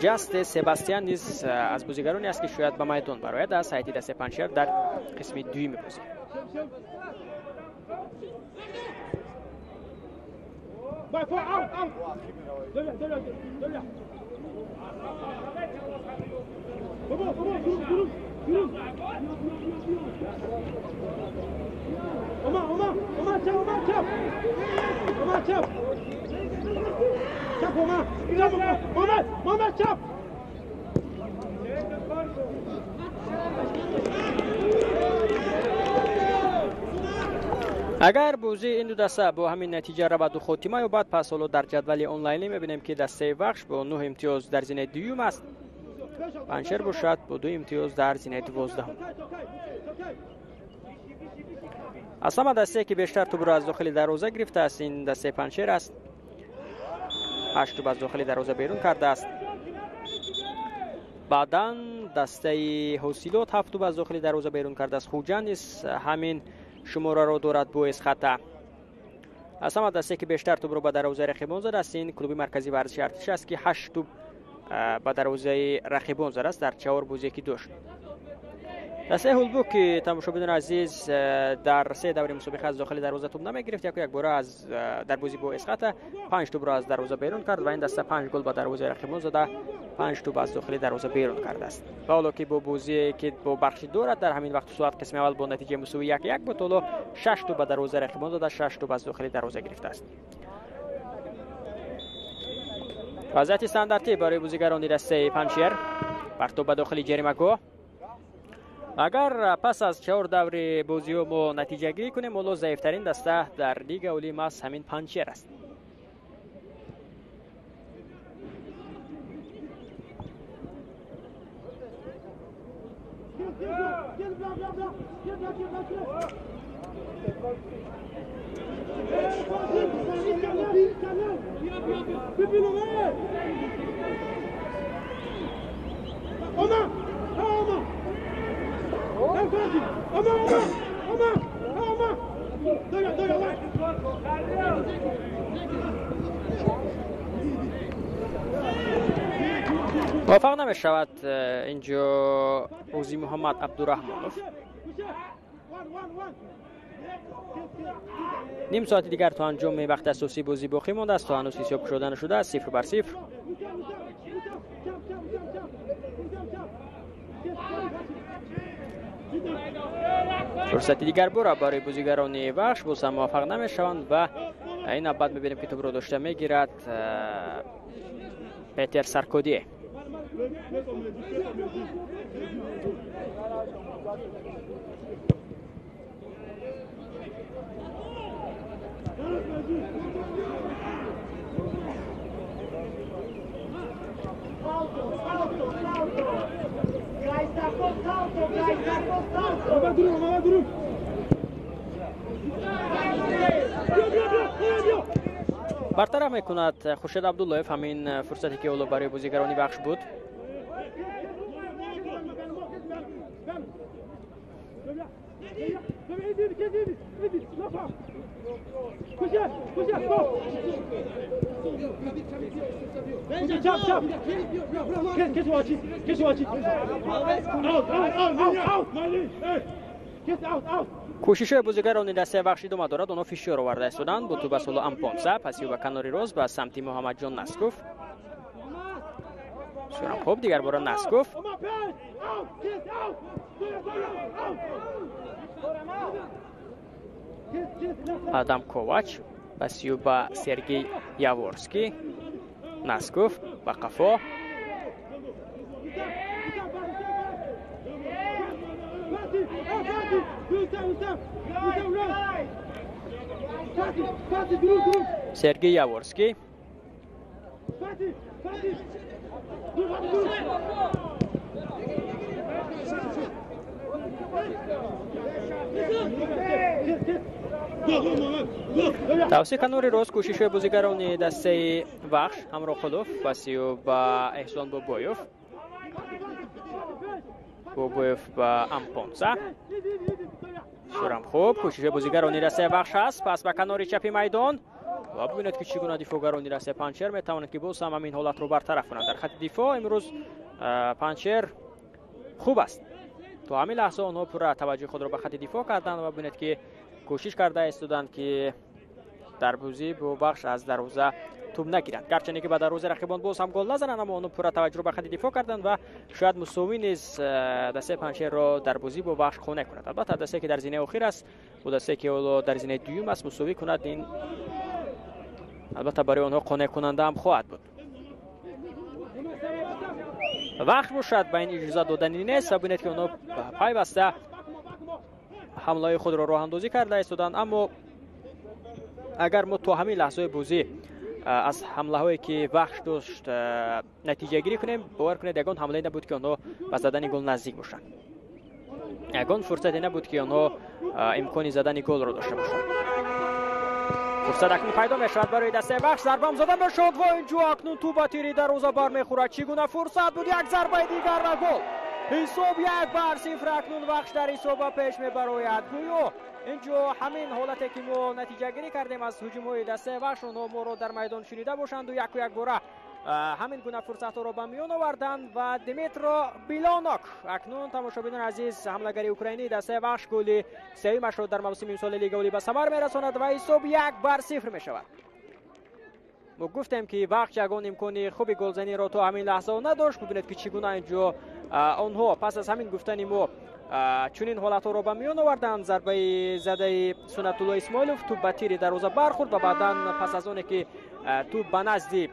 Ҷасте Себастиан низ аз бозигароне аст, ки шояд ба майдон барояд аз ҳайати дастаи Панҷшер дар қисми дуюми бозӣ. Агар бозии ин ду даста бо ҳамин натиҷа раваду хотима ёбад, пас ҳоло дар ҷадвали онлайнӣ мебинем, ки дастаи Вахш бо 9 имтиёз дар зинаи дуюм аст, Панҷшер бошад бо 2 имтиёз дар зинаи 12-ум. Аз ҳама дастае ки бештар тӯбро аз дохили дарвоза гирифтааст, ин дастаи Панҷшер аст. 8 тӯб аз дохили дарвоза берун кардааст. Баъдан дастаи Ҳосилот 7 тӯб аз дохили дарвоза берун кардааст. Хуҷанд низ ҳамин шумораро дорад бо Эсхата. Аз ҳама дастае ки бештар тӯбро ба дарвозаи рақибон задааст, ин клуби марказии варзиши Артиш аст, ки 8 тӯб ба дарвозаи рақибон задааст дар 4 бозие ки дошт. Дастаи Ҳулбук, ки тамошобинони азиз, дар 3 даври мусобиқа аз дохили дарвоза тӯб намегирифт, яку якбора аз дар бозӣ бо Эсхата 5 тӯбро аз дарвоза берун кард ва ин даста 5 гол ба дарвозаи рақибон зада, 5 тӯб аз дохили дарвоза берун кардааст. Ва ҳоло ки бо бозие ки бо бахши дорад дар ҳамин вақту соат қисми аввал бо натиҷаи мусовӣ 1-1 буд, ҳоло 6 тӯб ба дарвозаи рақибон зада, 6 тӯб аз дохили дарвоза гирифтааст. Вазъияти стандартӣ барои бозигарони дастаи Панҷшер. Партоб ба дохили ҷаримагоҳ. Агар пас аз 4 даври бозиҳо мо натиҷагирӣ кунем, ҳоло заифтарин даста дар лига олии маҳз ҳамин Панҷшер аст. Муваффақ намешавад инҷо Рӯзи Муҳаммад Абдураҳмонов. Ним соати дигар то анҷоми вақти асосии бозӣ боқӣ мондааст. То ҳанӯз ҳисоб кушода нашудааст, 0-0. Фурсати дигар бора барои бозигарони Вахш, боз ҳам муваффақ намешаванд ва ин навбат мебинем, ки тӯбро дошта мегирад Петер Саркодие. Бартараф мекунад Хуршед Абдуллоев ҳамин фурсате, ки ҳоло барои бозигарони Вахш буд. Кӯшишҳои бозигарони дастаи Вахш идома дорад. Онҳо фишор оварда истоданд. Бо тӯб ба соло Ампонса, паси ӯ ба канори рост ба самти Муҳаммадҷон Насков. Бисёрам хуб, дигар бора Насков. Адам Ковач, паси ӯ ба Сергей Яворский. Насков ба қафо. Сергей Яворский. Тавсиқ канори рост кӯшишҳои бозигарони дастаи Вахш. Ҳамроҳқулов, паси ӯ ба Эҳсон Бобоев. Бобоев ба Ампонса. Бисёрам хуб, кӯшишҳои бозигарони дастаи Вахш ҳаст. Пас ба канори чапи майдон ва бибинед, ки чӣ гуна дифоъгарони дастаи Панҷшер метавонанд, ки боз ҳам ҳамин ҳолатро бартараф кунанд. Дар хатти дифоъ имрӯз Панҷшер хуб аст. То ҳамин лаҳза онҳо пурра таваҷҷӯҳи худро ба хатти дифоъ карданд ва бибинед, ки кӯшиш карда истоданд, ки дар бозӣ бо Вахш аз дарвоза тӯб нагиранд. Гарчанде ки ба дарвозаи рақибон боз ҳам гол назананд, аммо онҳо пурра таваҷҷӯҳро ба хатти дифоъ карданд ва шояд мусовӣ низ дастаи Панҷшерро дар бозӣ бо Вахш қонеъ кунад. Албатта, дастае, ки дар зинаи охир аст, бо дастае, ки ҳоло дар зинаи дуюм аст, мусовӣ кунад, ин албатта барои онҳо қонеъкунанда ҳам хоҳад буд. Вахш бошад, ба ин иҷоза доданӣ нест ва бинед, ки онҳо пайваста ҳамлаҳои худро роҳандозӣ карда истоданд. Аммо агар мо то ҳамин лаҳзаи бозӣ аз ҳамлаҳое, ки Вахш дошт, натиҷагирӣ кунем, бовар кунед, ягон ҳамлае набуд, ки онҳо ба задани гол наздик бошанд. Ягон фурсате набуд, ки онҳо имкони задани голро дошта бошанд. Фурсат акнун пайдо мешавад барои дастаи Вахш. Зарбаам зада мешуд ва инҷо акнун тӯб ба тири дарвоза бармехӯрад. Чӣ гуна фурсат буд! Як зарбаи дигар ва гол! Ҳисоб 1-0. Акнун Вахш дар ҳисоб ба пеш мебарояд. Гӯё инҷо ҳамин ҳолате, ки мо натиҷагирӣ кардем аз ҳуҷумҳои дастаи Вахш, онҳо моро дар майдон шунида бошанду яку якбора ҳамин гуна фурсатҳоро ба миён оварданд. Ва Дмитро Билонок акнун, тамошобинони азиз, ҳамлагари украинии дастаи Вахш голи сеюмашро дар мавсими имсоли Лигаи Олӣ ба самар мерасонад ва ҳисоб 1-0 мешавад. Мо гуфтем, ки Вахш ягон имкони хуби голзаниро то ҳамин лаҳзао надошт. Бибинед, ки чӣ гуна инҷо онҳо пас аз ҳамин гуфтани мо чунин ҳолатҳоро ба миён оварданд. Зарбаи задаи Суннатулло Исмоилов, тӯб ба тири дарвоза бархӯрд ва баъдан пас аз оне ки тӯб ба назди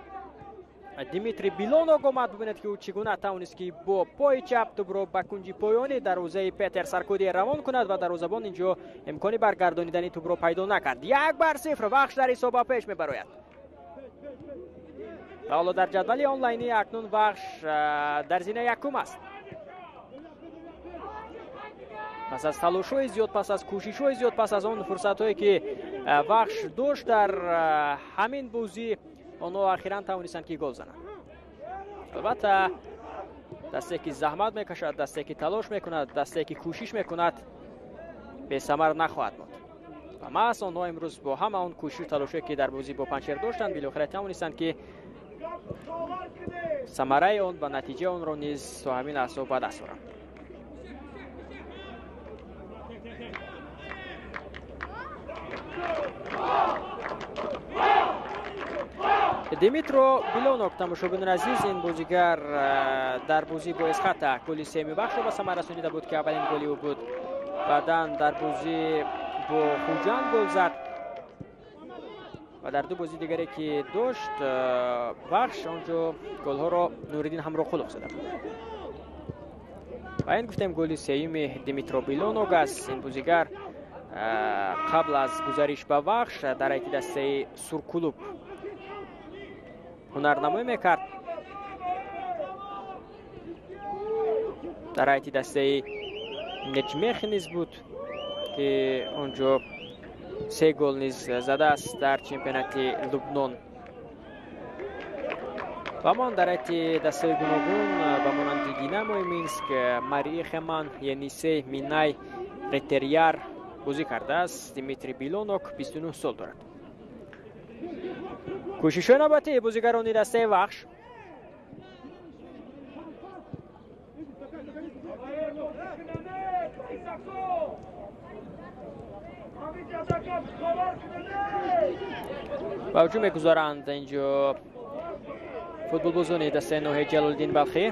Дмитрий Билонок омад, бибинед, ки ӯ чӣ гуна тавонист, ки бо пои чап тӯбро ба кунҷи поёни дарвозаи Петер Саркодие равон кунад ва дарвозабон инҷо имкони баргардонидани тӯбро пайдо накард. 1-0, Вахш дар ҳисоб ба пеш мебарояд. Ва ҳоло дар ҷадвали онлайнӣ акнун Вахш дар зинаи якум аст. Пас аз талошҳои зиёд, пас аз кӯшишҳои зиёд, пас аз он фурсатҳое ки Вахш дошт дар ҳамин бозӣ, онҳо ахиран тавонистанд ки гол зананд. Албатта, дастае ки заҳмат мекашад, дастае ки талош мекунад, дастае ки кӯшиш мекунад, бесамар нахоҳад монд. Ва маҳз онҳо имрӯз бо ҳама он кӯшишу талошое ки дар бозӣ бо Панҷшер доштанд, билохира тавонистанд ки самараи он ва натиҷаи онро низ то ҳамин лаҳза ба даст оранд. Димитро Билонок, тамошобинони азиз, ин бозигар дар бозӣ бо Эсхата голи сеюми Вахшро ба самар расонида буд, ки аввалин голи ӯ буд. Баъдан дар бозӣ бо Хуҷанд гол зад ва дар ду бозии дигаре ки дошт Вахш, он ҷо голҳоро Нуриддин Ҳамроқулов зада буд. Ва ин гуфтем голи сеюми Димитро Билонок аст. Ин бозигар қабл аз гузариш ба Вахш дар ҳайати дастаи Сурклуб ҳунарнамоӣ мекард. Дар ҳайати дастаи Неҷмех низ буд, ки он ҷо се гол низ задааст дар чемпионати Лубнон. Ва мон дар ҳайати дастаи гуногун ба монанди Динамои Минск, Марии Хеман, Енисей, Минай, Ретерьяр бозӣ кардааст. Димитри Билонок 29 сол дорад. Кӯшишҳои навбатии бозигарони дастаи Вахш. Ба ҳуҷум мегузаранд инҷо футболбозони дастаи ноҳияи Ҷалолиддин Балхӣ.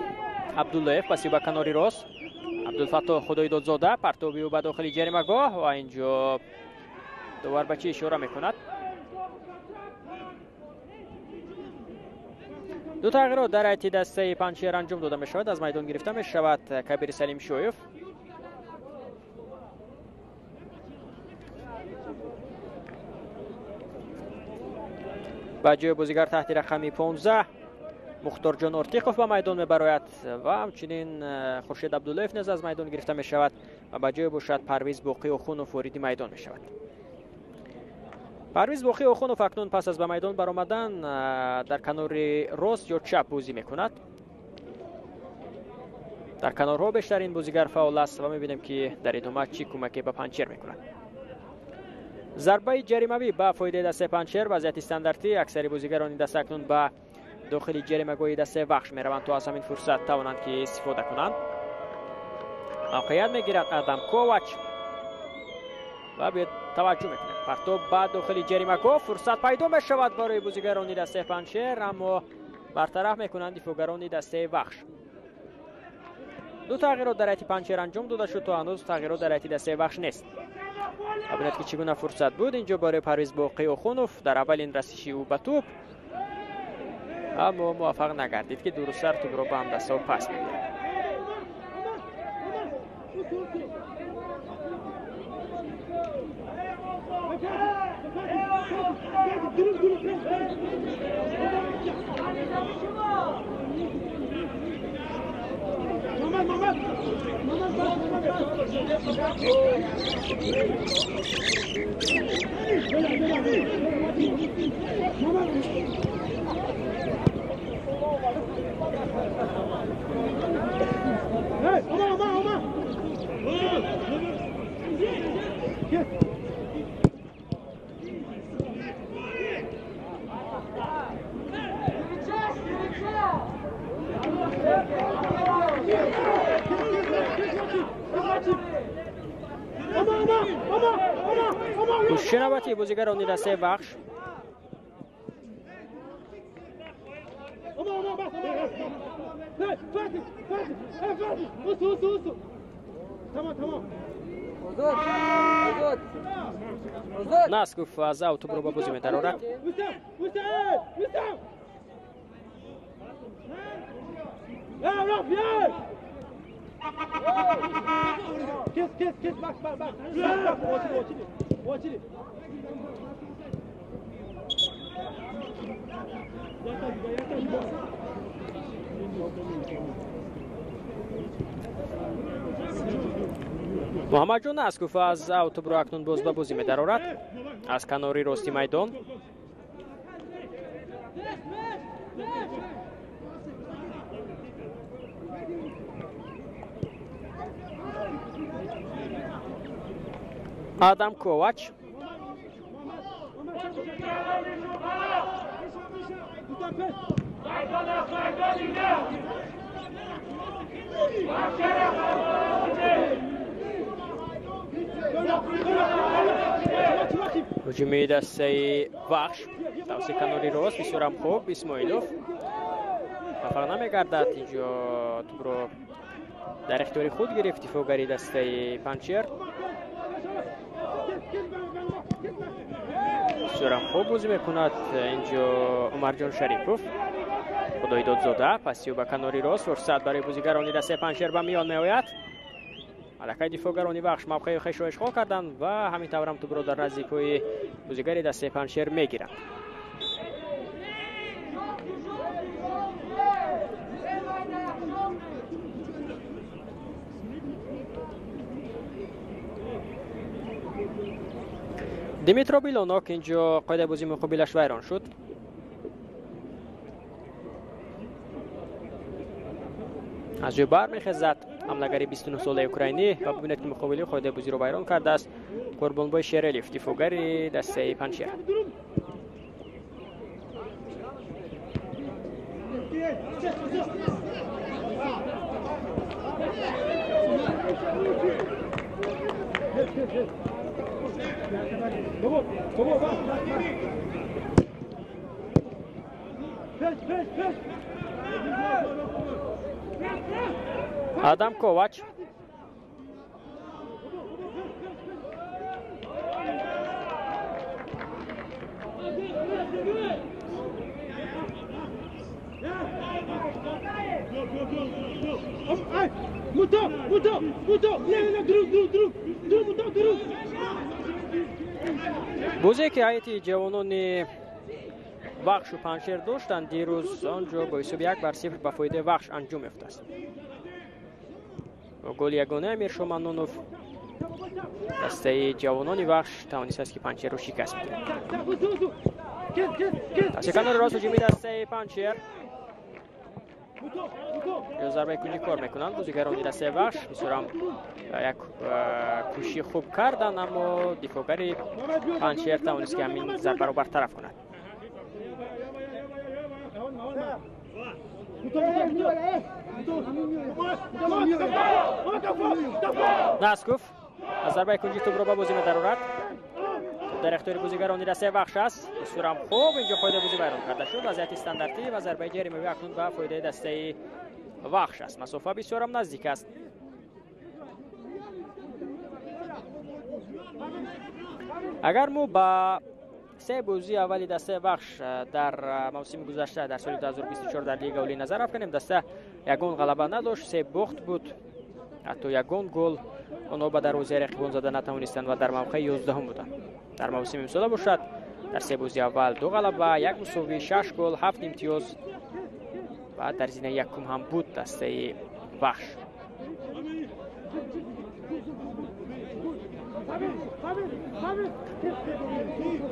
Абдуллоев паси ба канори рост, Абдулфаттоҳ Худоидодзода, партоби ӯ ба дохили ҷаримагоҳ ва инҷо довар ба чӣ ишора мекунад? Ду тағйирот дар ҳайати дастаи Панҷшер анҷом дода мешавад. Аз майдон гирифта мешавад Кабир Салимшоев. Ба ҷои бозигар таҳти рақами 15 Мухторҷон Ортиқов ба майдон мебарояд ва ҳамчунин Хуршед Абдуллоев низ аз майдон гирифта мешавад ва ба ҷои бошад Парвиз Боқӣ Охунов вориди майдон мешавад. Парвиз Боқӣ Охунов акнун пас аз ба майдон баромадан дар канори рост ё чап бозӣ мекунад. Дар канорҳо бештар ин бозигар фаъол аст ва мебинем ки дар идома чӣ кӯмаке ба Панҷшер мекунад. Зарбаи ҷаримавӣ ба фоидаи дастаи Панҷшер. Вазъияти стандартӣ, аксари бозигарони даста акнун ба дохили ҷаримагоҳи дастаи Вахш мераванд то аз ҳамин фурсат тавонанд ки истифода кунанд. Мавқеият мегирад Адам Ковач ва биёд таваҷҷӯҳ мекунем. Партоб ба дохили ҷаримагоҳ, фурсат пайдо мешавад барои бозигарони дастаи Панҷшер, аммо бартараф мекунанд дифоъгарони дастаи Вахш. Ду тағйирот дар ҳайати Панҷшер анҷом дода шуд, то ҳанӯз тағйирот дар ҳайати дастаи Вахш нест. Бубинед ки чӣ гуна фурсат буд инҷо барои Парвиз Боқӣ Охунов дар аввалин расиши ӯ ба тӯб, аммо муваффақ нагардид ки дурусттар тӯбро ба ҳамдастаҳо пас медиҳад. Кӯшиши навбатии бозигарони дастаи Вахш. Насков аз ав тӯбро ба бозӣ медарорад. Муҳаммадҷон Насков аз аут тӯбро акнун боз ба бозӣ медарорад аз канори рости майдон. Адам Ковач. Ҳуҷуми дастаи Вахш тавси канори рост бисёрам хуб. Исмоилов муваффақ намегардад. Инҷо тӯбро дар ихтиёри худ гирифт дифоъгари дастаи Панҷшер. Бисёрам хуб бозӣ мекунад инҷо Умарҷон Шарипов. Худоидодзода пасиё ба канори рост, фурсат барои бозигарони дастаи Панҷшер ба миён меояд. Аллакай дифоъгарони Вахш мавқеи хешро ишғол карданд ва ҳамин таврам тӯбро дар назди пои бозигари дастаи Панҷшер мегиранд. Димитро Билонок инҷо қоидаи бозии муқобилаш вайрон шуд. Аз ҷой бармехезад ҳамлагари 29-солаи украинӣ ва бибинед, ки муқобили қоидаи бозиро вайрон кардааст Қурбонбой Шерелев, дифоъгари дастаи Панҷшер. Адам Ковач. Бозе ки ҳайати ҷавонони Вахшу Панҷшер доштанд дирӯз, он ҷо бо ҳисоби 1-0 ба фоидаи Вахш анҷом ёфтааст. Бо голи ягонаи Амиршо Маннонов дастаи ҷавонони Вахш тавонистааст, ки Панҷшерро шикаст бидиҳад. Дастаи канори рост ҳуҷуми дастаи Панҷшер. Ё зарбаи кунҷӣ кор мекунанд бозигарони дастаи Вахш. Бисёрам як кӯшиши хуб карданд, аммо дифоъгари Панҷшер тавонист, ки ҳамин зарбаро бартараф кунад. Насков аз зарбаи кунҷӣ тӯбро ба бозӣ медарорад. Дар ихтиёри бозигарони дастаи Вахш аст. Бисёрам хуб инҷо қоидаи бозӣ вайрон карда шуд. Вазъияти стандартӣ ва зарбаи ҷаримавӣ акнун ба фоидаи дастаи Вахш аст. Масофа бисёрам наздик аст. Агар мо ба се бозии аввали дастаи Вахш дар мавсими гузашта дар соли 2024 дар Лига Олӣ назар афканем, даста ягон ғалаба надошт, се бохт буд, ҳатто ягон гол онҳо ба дарвозаи рақибон зада натавонистанд ва дар мавқеи 11-ум буданд. Дар мавсими имсола бошад, дар се бозии аввал 2 ғалаба, 1 мусовӣ, 6 гол, 7 имтиёз ва дар зинаи якум ҳам буд дастаи Вахш.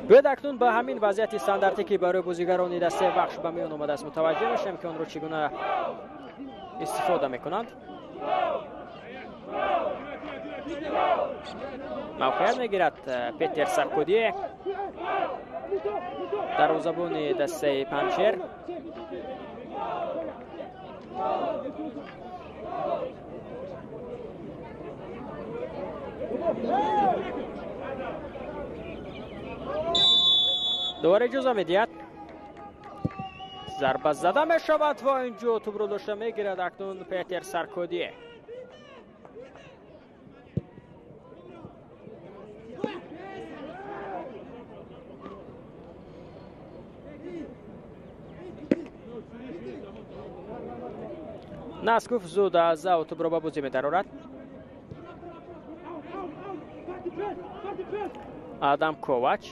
Биёед акнун ба ҳамин вазъияти стандартӣ, ки барои бозигарони дастаи Вахш ба миён омадааст, мутаваҷҷеҳ мешавем, ки онро чӣ гуна истифода мекунанд. Мавқеият мегирад Петер Саркодие, дарвозабони дастаи Панҷшер. Довар иҷоза медиҳад. Зарба зада мешавад ва инҷо тӯбро дошта мегирад акнун Петер Саркодие. Насков зуд аз аут тӯбро ба бозӣ медарорад. Адам Ковач.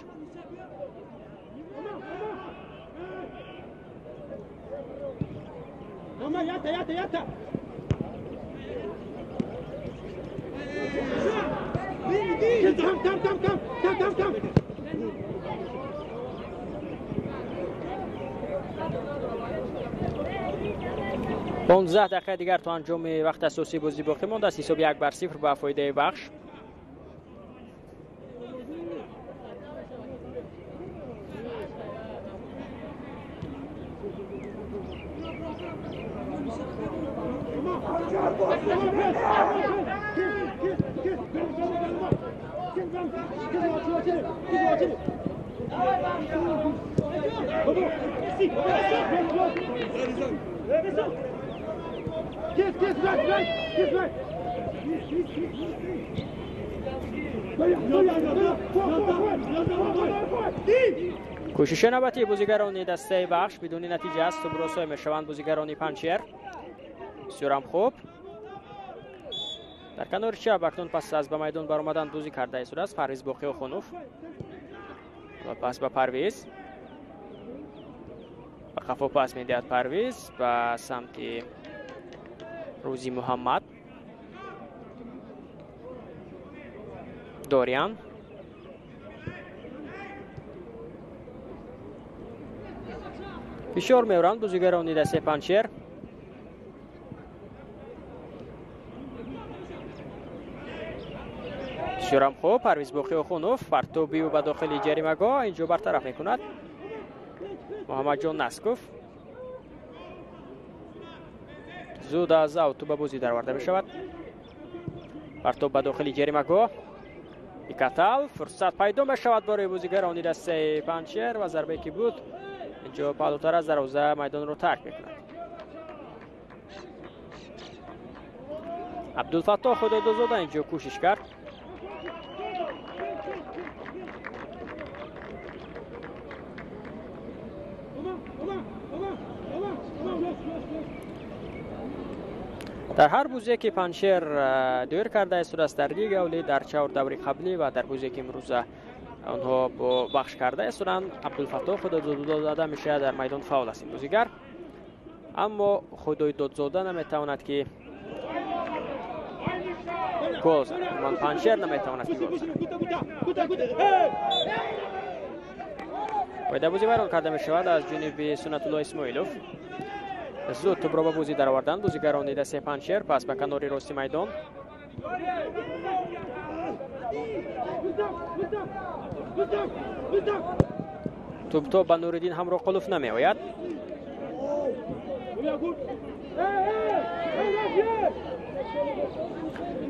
15 дақиқа дигар то анҷоми вақти асосии бозӣ боқӣ мондааст. Ҳисоби 1-0 ба фоидаи Вахш. Кӯшиши навбатии бозигарони дастаи Вахш бидуни натиҷа аст. Тӯбросой мешаванд бозигарони Панҷшер. Бисёрам хуб. Дар канори чап акнун пас аз ба майдон баромадан бозӣ карда истодааст Парвиз Боқиохунов. Ва пас ба Парвиз. Ба қафо пас медиҳад Парвиз ба самти Рӯзи Муҳаммад. Дориан. Фишор меоранд бозигарони дастаи Панҷшер. Бисёрам хуб. Парвиз Боқиохунов партоби ӯ ба дохили ҷаримагоҳ инҷо бартараф мекунад Муҳаммадҷон Насков. Зуд аз аут ба бозӣ дароварда мешавад. Партоб ба дохили ҷаримагоҳ. Икатал фурсат пайдо мешавад барои бозигарони дастаи Панҷшер ва зарбае ки буд инҷо паҳлӯтар аз дарвоза майдонро тарк мекунад. Абдулфаттоҳ Худодозода инҷо кӯшиш кард. Дар ҳар бозие ки Панҷшер доир карда истодааст дар лига олӣ, дар чор даври қаблӣ ва дар бозие ки имрӯза онҳо бо Вахш карда истоданд, Абдулфаттоҳ Худодозода ҳамеша дар майдон фаъол аст ин бозигар. Аммо Худойдодзода наметавонад ки гол занад. Ман Панҷшер наметавонад ки гол занад. Қоида бозӣ вайрон карда мешавад аз ҷониби Суннатулло Исмоилов. Зуд тӯбро ба бозӣ дароварданд бозигарони дастаи Панҷшер. Пас ба канори рости майдон. Тӯб то ба Нуриддин Ҳамроқулов намеояд.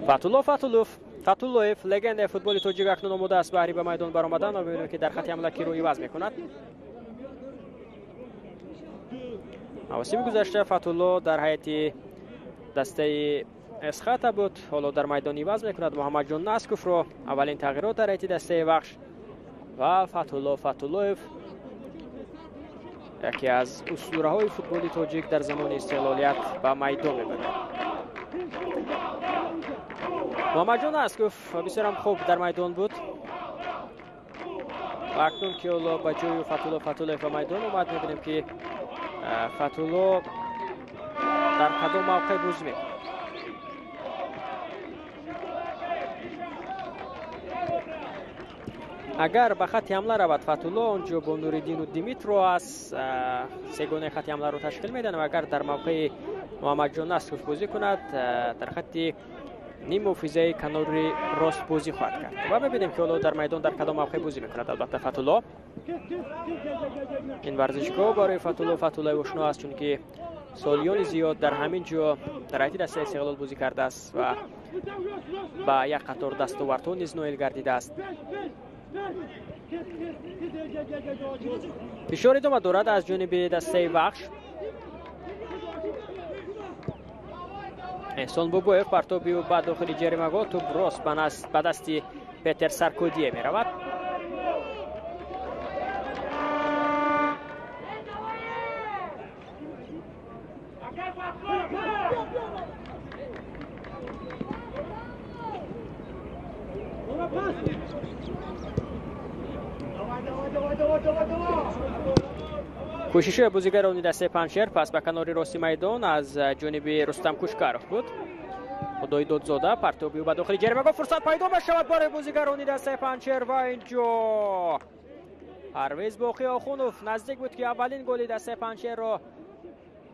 Фатулло Фатуллоев, легендаи футболи тоҷик, акнун омода аст баҳри ба майдон баромадан ва мебинем ки дар хати ҳамла киро иваз мекунад. Мавсими гузашта Фатулло дар ҳайати дастаи Эсхата буд, ҳоло дар майдон иваз мекунад Муҳаммадҷон Насковро. Аввалин тағйирот дар ҳайати дастаи Вахш ва Фатулло Фатуллоев, яке аз устураҳои футболи тоҷик дар замони истиқлолият, ба майдон мебарад. Муҳаммадҷон Насков бисёрам хуб дар майдон буд ва акнун ки ҳоло ба ҷои Фатулло Фатуллоев ба майдон омад, мебинем ки Фатулло дар кадом мавқеъ бозӣ мекунад. Агар ба хатти ҳамла равад Фатулло, онҷо бо Нуриддину Димитро аст, сегонаи хатти ҳамларо ташкил медиҳанд ва агар дар мавқеи Муҳаммадҷон Насков бозӣ кунад, дар хатти ним муҳофизаи канори рост бозӣ хоҳад кард. Ва мебинем ки ҳоло дар майдон дар кадом мавқеъ бозӣ мекунад. Албатта Фатулло. Ин варзишгоҳ барои Фатулло Фатуллоев ошно аст, чунки солиёни зиёд дар ҳамин ҷо дар ҳайати дастаи Истиқлол бозӣ кардааст ва ба як қатор дастовардҳо низ ноил гардидааст. Фишор идома дорад аз ҷониби дастаи Вахш. Эҳсон Бобоев партоби ӯ ба дохили ҷаримагоҳ, тӯб рост ба дасти Петер Саркодие меравад. Кӯшишҳои бозигарони дастаи Панҷшер пас ба канори рости майдон аз ҷониби Рустам Кушкаров буд. Худойдодзода партоби ӯ ба дохили ҷаримагоҳ, фурсат пайдо мешавад барои бозигарони дастаи Панҷшер ва инҷо Парвиз Боқӣ Охунов наздик буд, ки аввалин голи дастаи Панҷшерро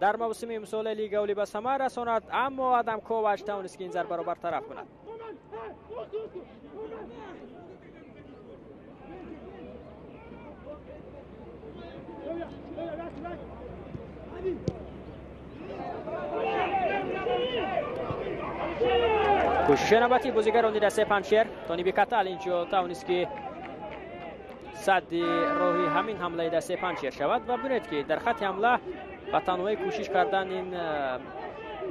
дар мавсими имсолаи Лигаи Олӣ ба самар расонад, аммо Адам Ковач тавонист, ки ин зарбаро бартараф кунад. Кӯшиши навбатии бозигарони дастаи Панҷшер. Тони Бикатал инҷо тавонист, ки садди роҳи ҳамин ҳамлаи дастаи Панҷшер шавад ва бинед, ки дар хатти ҳамла ба танҳоӣ кӯшиш кардан ин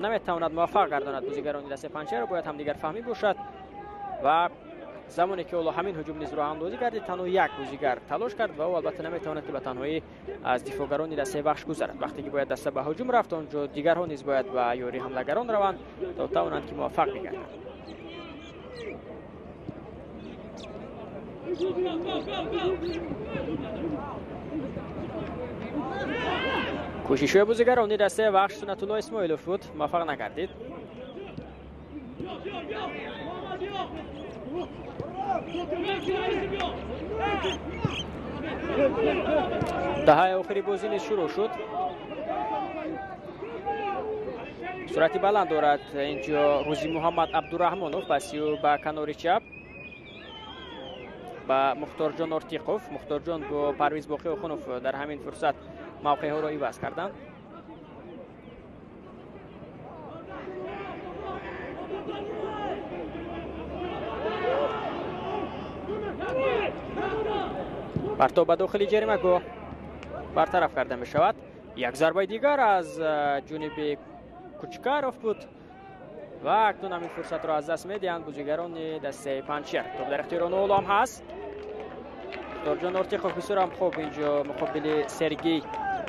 наметавонад муваффақ гардонад бозигарони дастаи Панҷшерро, бояд ҳамдигарфаҳмӣ бошад ва замоне ки ҳоло ҳамин ҳуҷум низ роҳандозӣ гардид, танҳо як бозигар талош кард ва ӯ албатта наметавонад, ки ба танҳоӣ аз дифоъгарони дастаи Вахш гузарад. Вақте ки бояд даста ба ҳуҷум рафт, он ҷо дигарҳо низ бояд ба ёрии ҳамлагарон раванд то тавонанд, ки муваффақ бигарданд. Кӯшишҳои бозигарони дастаи Вахш, Суннатулло Исмоилов буд, муваффақ нагардид. Даҳаи охири бозӣ низ шурӯъ шуд. Суръати баланд дорад инҷо Рӯзи Муҳаммад Абдураҳмонов, паси ӯ ба канори чап ба Мухторҷон Ортиқов. Мухторҷон бо Парвиз Боқӣ Охунов дар ҳамин фурсат мавқеъҳоро иваз карданд. Партоб ба дохили ҷаримагоҳ бартараф карда мешавад. Як зарбаи дигар аз ҷониби Кучкаров буд ва акнун ҳамин фурсатро аз даст медиҳанд бозигарони дастаи Панҷшер. Топ дар ихтиёри онҳо ҳоло ҳам ҳаст. Мухторҷон Ортиқов бисёр ҳам хуб инҷо муқобили Сергей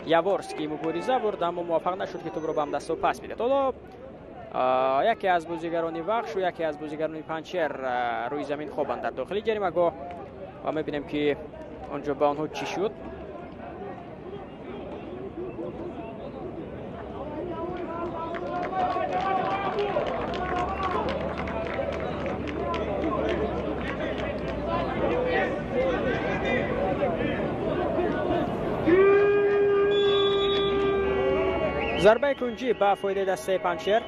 Яворский мубориза бурд, аммо муваффақ нашуд, ки топро ба ҳамдастҳо пас бидиҳад. Ҳоло яке аз бозигарони Вахш ва яке аз бозигарони Панҷшер рӯи замин хобанд дар дохили ҷаримагоҳ ва мебинем, ки он ҷо ба онҳо чӣ шуд. Зарбаи кунҷӣ ба фоидаи дастаи Панҷшер.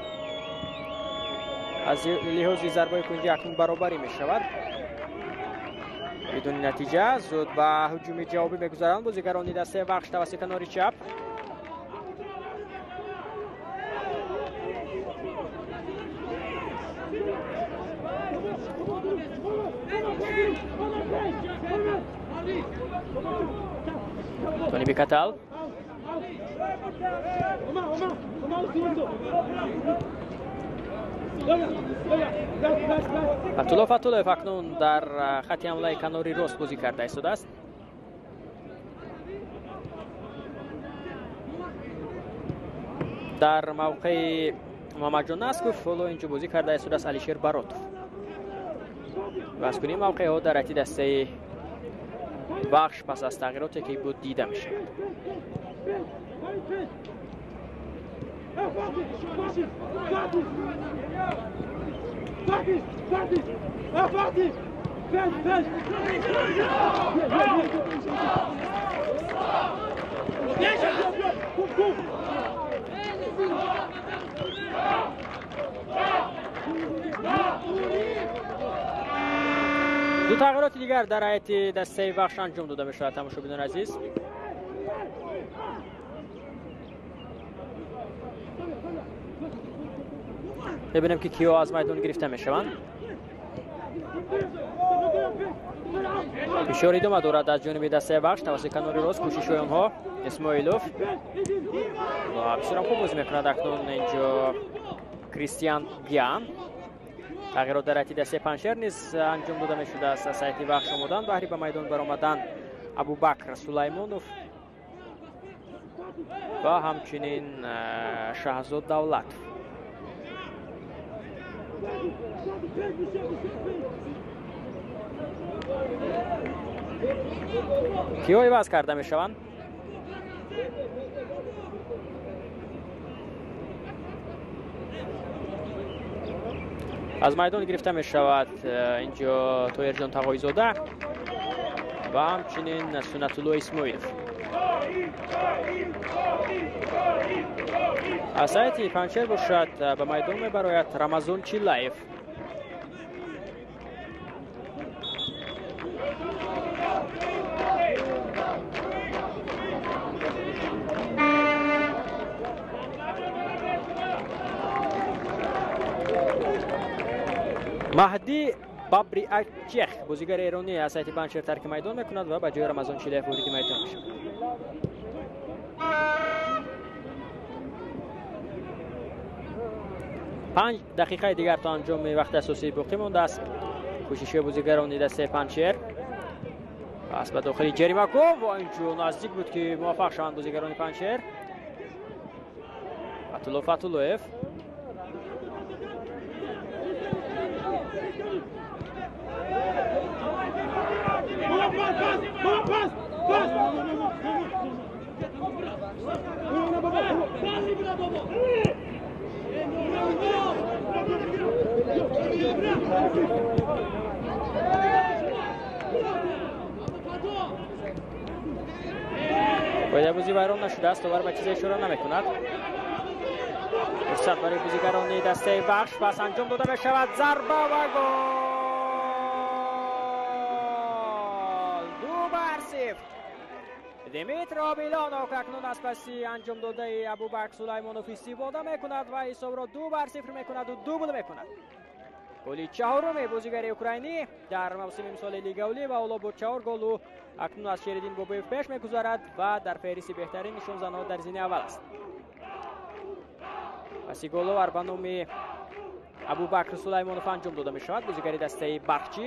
Аз лиҳози зарбаи кунҷӣ акнун баробарӣ мешавад. Бидуни натиҷа зуд ба ҳуҷуми ҷавобӣ мегузаранд бозигарони дастаи Вахш тавассути канори чап. Тони Бикатал. Фатулло Фатуллоев акнун дар хатти ҳамлаи канори рост бозӣ карда истодааст. Дар мавқеи Муҳаммадҷон Насков ҳоло инҷо бозӣ карда истодааст Алишер Баротов. Ва аз кунин мавқеъҳо дар ҳайати дастаи Вахш пас аз тағйироте ки буд дида мешавад. Ду тағйироти дигар дар ҳайати дастаи Вахш анҷом дода мешавад, тамошобинони азиз. Мебинем, ки киҳо аз майдон гирифта мешаванд. Фишор идома дорад аз ҷониби дастаи Вахш тавассути канори рост. Кӯшишҳои онҳо, Исмоилов ва бисёрам хуб бозӣ мекунад акнун инҷо Кристиан Гиан. Тағйирот дар ҳайати дастаи Панҷшер низ анҷом дода мешудааст. Аз ҳайати Вахш омодан баҳри ба майдон баромадан Абубакр Сулаймонов ва ҳамчунин Шаҳзод Давлатов. Киҳо иваз карда мешаванд? Аз майдон гирифта мешавад инҷо Тоҳирҷон Тағоизода ва ҳамчунин Суннатулло Исмоилов. Аз ҳайати Панҷшер бошад ба майдон мебарояд Рамазон Чиллаев. Маҳдӣ Бабриачех, бозигари эронӣ, аз ҳайати Панҷшер тарки майдон мекунад ва ба ҷои Рамазон Чиллаев вориди майдон мешавад. 5 дақиқаи дигар то анҷоми вақти асосӣ боқӣ мондааст. Кӯшишҳои бозигарони дастаи Панҷшер пас ба дохили ҷаримагоҳ ва инҷо наздик буд, ки муваффақ шаванд бозигарони Панҷшер. Фатулло Фатуллоев Қоидаи бозӣ вайрон нашудааст, довар ба чизе ишора намекунад. Фурсат барои бозигарони дастаи Вахш пас анҷом дода мешавад. Зарба ва гол! 2-0. Димитро Билонов акнун аз паси анҷом додаи Абубакр Сулаймонов истифода мекунад ва ҳисобро 2-0 мекунаду дубл мекунад. Голи чаҳоруми бозигари украинӣ дар мавсими имсоли Лигаи Олӣ ва ҳоло бо 4 гол ӯ акнун аз Шериддин Бобоев пеш мегузарад ва дар феҳристи беҳтарин нишонзанҳо дар зини аввал аст. Паси головар ба номи Абубакр Сулаймонов анҷом дода мешавад. Бозигари дастаи Бархчӣ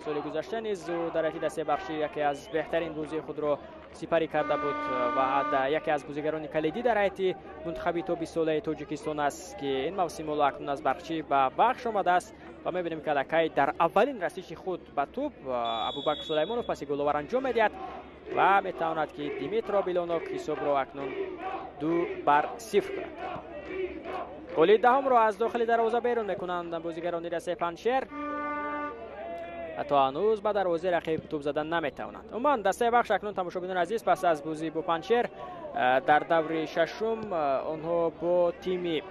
соли гузашта низ ӯ дар ҳайати дастаи Бархчӣ яке аз беҳтарин бозии худро сипарӣ карда буд ва яке аз бозигарони калидӣ дар ҳайати мунтахаби то 20 солаи Тоҷикистон аст, ки ин мавсим ҳоло акнун аз Бархчӣ ба Вахш омадааст ва мебинем, ки аллакай дар аввалин расиши худ ба тӯб Абубакр Сулаймонов паси головар анҷом медиҳад ва метавонад, ки Димитро Билонок ҳисобро акнун 2-0 кунад. Голи даҳумро аз дохили дарвоза берун мекунанд бозигарони дастаи Панҷшер. То ҳанӯз ба дарвозаи рақиб тӯб задан наметавонанд. Умуман дастаи Вахш акнун, тамошобинони азиз, пас аз бозӣ бо Панҷшер дар даври шашум онҳо бо тими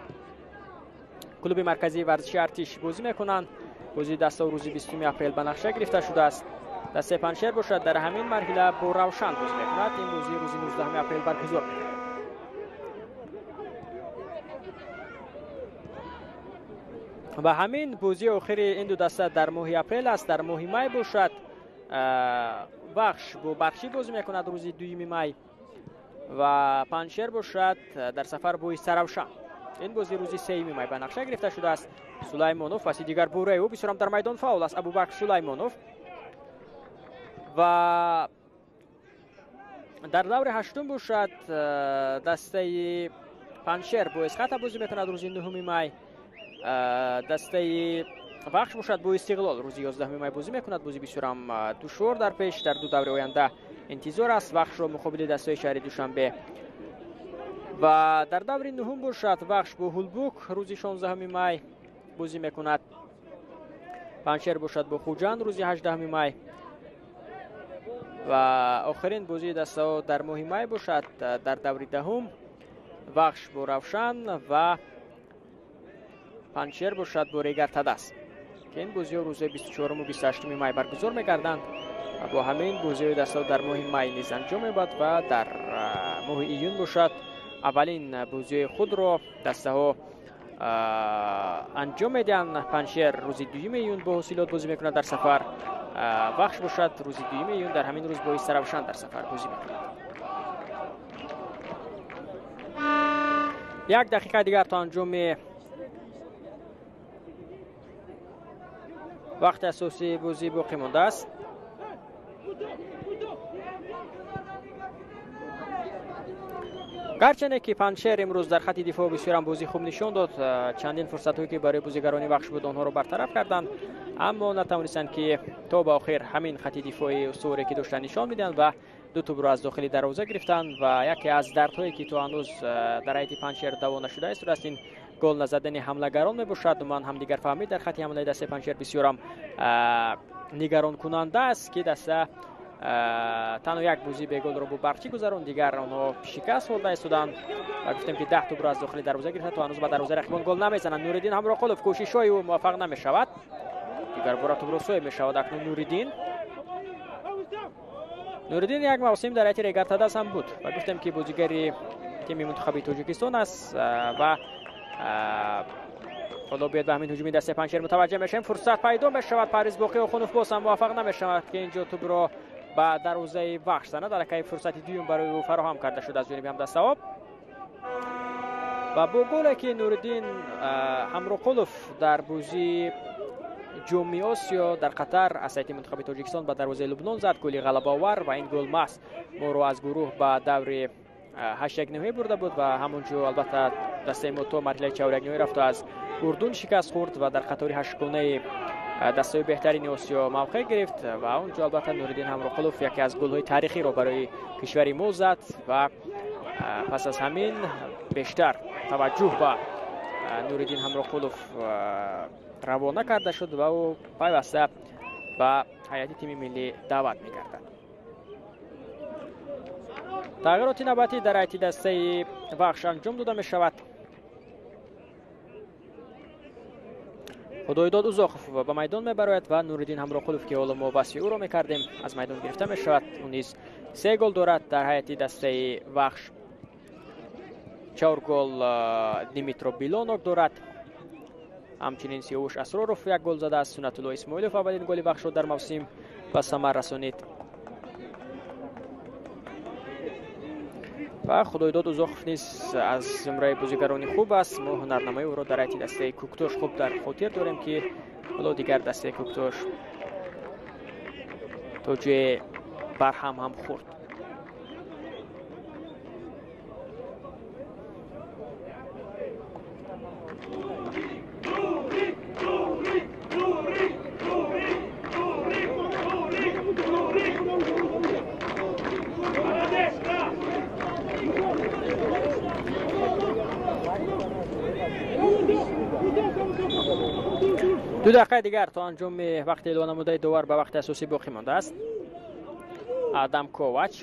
клуби марказии варзиши Артиш бозӣ мекунанд. Бозии дастаҳо рӯзи 20 апрел ба нақша гирифта шудааст. Дастаи Панҷшер бошад дар ҳамин марҳила бо Равшан бозӣ мекунад. Ин бозӣ рӯзи 19 апрел баргузор мегардад. Ва ҳамин бозии охири ин ду даста дар моҳи апрел аст. Дар моҳи май бошад Вахш бо Бархчӣ бозӣ мекунад рӯзи 2 май ва Панҷшер бошад дар сафар бо Истаравшан. Ин бозӣ рӯзи 3 май ба нақша гирифта шудааст. Сулаймонов паси дигар бураи ӯ бисёрам дар майдон фаъол аст. Абубакр Сулаймонов ва дар даври ҳаштум бошад дастаи Панҷшер бо Эсхата бозӣ мекунад рӯзи 9 май. Дастаи Вахш бошад бо Истиқлол рӯзи 11 май бозӣ мекунад. Бозӣ бисёрам душвор дар пеш, дар ду даври оянда интизор аст Вахшро муқобили дастаи шаҳри Душанбе. Ва дар даври нуҳум бошад Вахш бо Ҳулбук рӯзи 16 май бозӣ мекунад. Панҷшер бошад бо Хуҷанд рӯзи 18 май ва охирин бозии дастаҳо дар моҳи май бошад дар даври даҳум Вахш бо Равшан ва Панҷшер бошад бо Регар Тадас, ки ин бозиҳо рӯзҳои 24 ва 28 май баргузор мегарданд ва бо ҳамин бозиҳои дастаҳо дар моҳи май низ анҷом меёбад ва дар моҳи июн бошад аввалин бозиҳои худро дастаҳо анҷом медиҳанд. Панҷшер рӯзи 2 июн бо Ҳосилот бозӣ мекунад дар сафар. Вахш бошад рӯзи 2 июн дар ҳамин рӯз бо Истаравшан дар сафар бозӣ мекунад. 1 дақиқа дигар то анҷоми вақти асосии бозӣ боқӣ мондааст. Гарчанде ки Панҷшер имрӯз дар хати дифоъ бисёрам бозӣ хуб нишон дод, чандин фурсатҳое ки барои бозигарони Вахш буд онҳоро бартараф карданд, аммо натавонистанд, ки то ба охир ҳамин хати дифои устуворе ки доштанд нишон медиҳанд ва ду тӯбро аз дохили дарвоза гирифтанд. Ва яке аз дардҳое ки то ҳанӯз дар ҳайати Панҷшер даво нашуда истодааст ин гол назадани ҳамлагарон мебошад. Умуман ҳамдигарфаҳмӣ дар хати ҳамлаи дастаи Панҷшер бисёрам нигаронкунанда аст, ки даста танҳо як бозии беголро бо Барчӣ гузаронд, дигар онҳо шикаст хӯрда истоданд ва гуфтем, ки 10 тӯбро аз дохили дарвоза гирифта, то ҳанӯз ба дарвозаи рақибон гол намезананд. Нуриддин Ҳамроқулов, кӯшишҳои ӯ муваффақ намешавад. Дигар бора тӯбро соҳиб мешавад акнун Нуриддин. Нуриддин як мавсим дар ҳайати Регартадас ҳам буд ва гуфтем, ки бозигари тими мунтахаби Тоҷикистон аст ва ҳоло биёд ба ҳамин ҳуҷуми дастаи Панҷшер мутаваҷҷеҳ мешавем. Фурсат пайдо мешавад, Парвиз Боқӣ Охунов боз ҳам муваффақ намешавад, ки инҷо тӯбро ба дарвозаи Вахш занад. Аллакай фурсати дуюм барои ӯ фароҳам карда шуд аз ҷониби ҳамдастаҳо ва бо голе, ки Нуриддин Ҳамроқулов дар бозии Ҷоми Осиё дар Қатар аз ҳайати мунтахаби Тоҷикистон ба дарвозаи Лубнон зад, голи ғалабаовар ва ин гол маҳз моро аз гурӯҳ ба даври 8-1 бурда буд ва ҳамон ҷо албатта дастаи мо то марҳилаи 4-1 рафт аз Урдун шикаст хӯрд ва дар қатори ҳаштгонаи дастаҳои беҳтарини Осиё мавқеъ гирифт ва он ҷо албатта Нуриддин Ҳамроқулов яке аз голҳои таърихиро барои кишвари мо зад ва пас аз ҳамин бештар таваҷҷӯҳ ба Нуриддин Ҳамроқулов равона карда шуд ва ӯ пайваста ба ҳайати тими миллӣ даъват мегардад. Тағйироти навбатӣ дар ҳайати дастаи Вахш анҷом дода мешавад. Худойдод Узоқов ба майдон мебарояд ва Нуриддин Ҳамроқулов, ки ҳоло мо васфи ӯро мекардем, аз майдон гирифта мешавад. Ӯ низ 3 гол дорад дар ҳайати дастаи Вахш. 4 гол Димитро Билонок дорад. Ҳамчунин Сиёвуш Асроров як гол задааст. Суннатулло Исмоилов аввалин голи Вахшро дар мавсим ба самар расонид. Ва Худойдод Узоқов низ аз зумраи бозигарони хуб аст. Мо ҳунарнамои ӯро дар ҳайати дастаи Кӯктош хуб дар хотир дорем, ки ҳоло дигар дастаи Кӯктош то ҷое барҳам ҳам хӯрд. Ду дақиқаи дигар то анҷоми вақти эълон намудаи довар ба вақти асосӣ боқӣ мондааст. Адам Ковач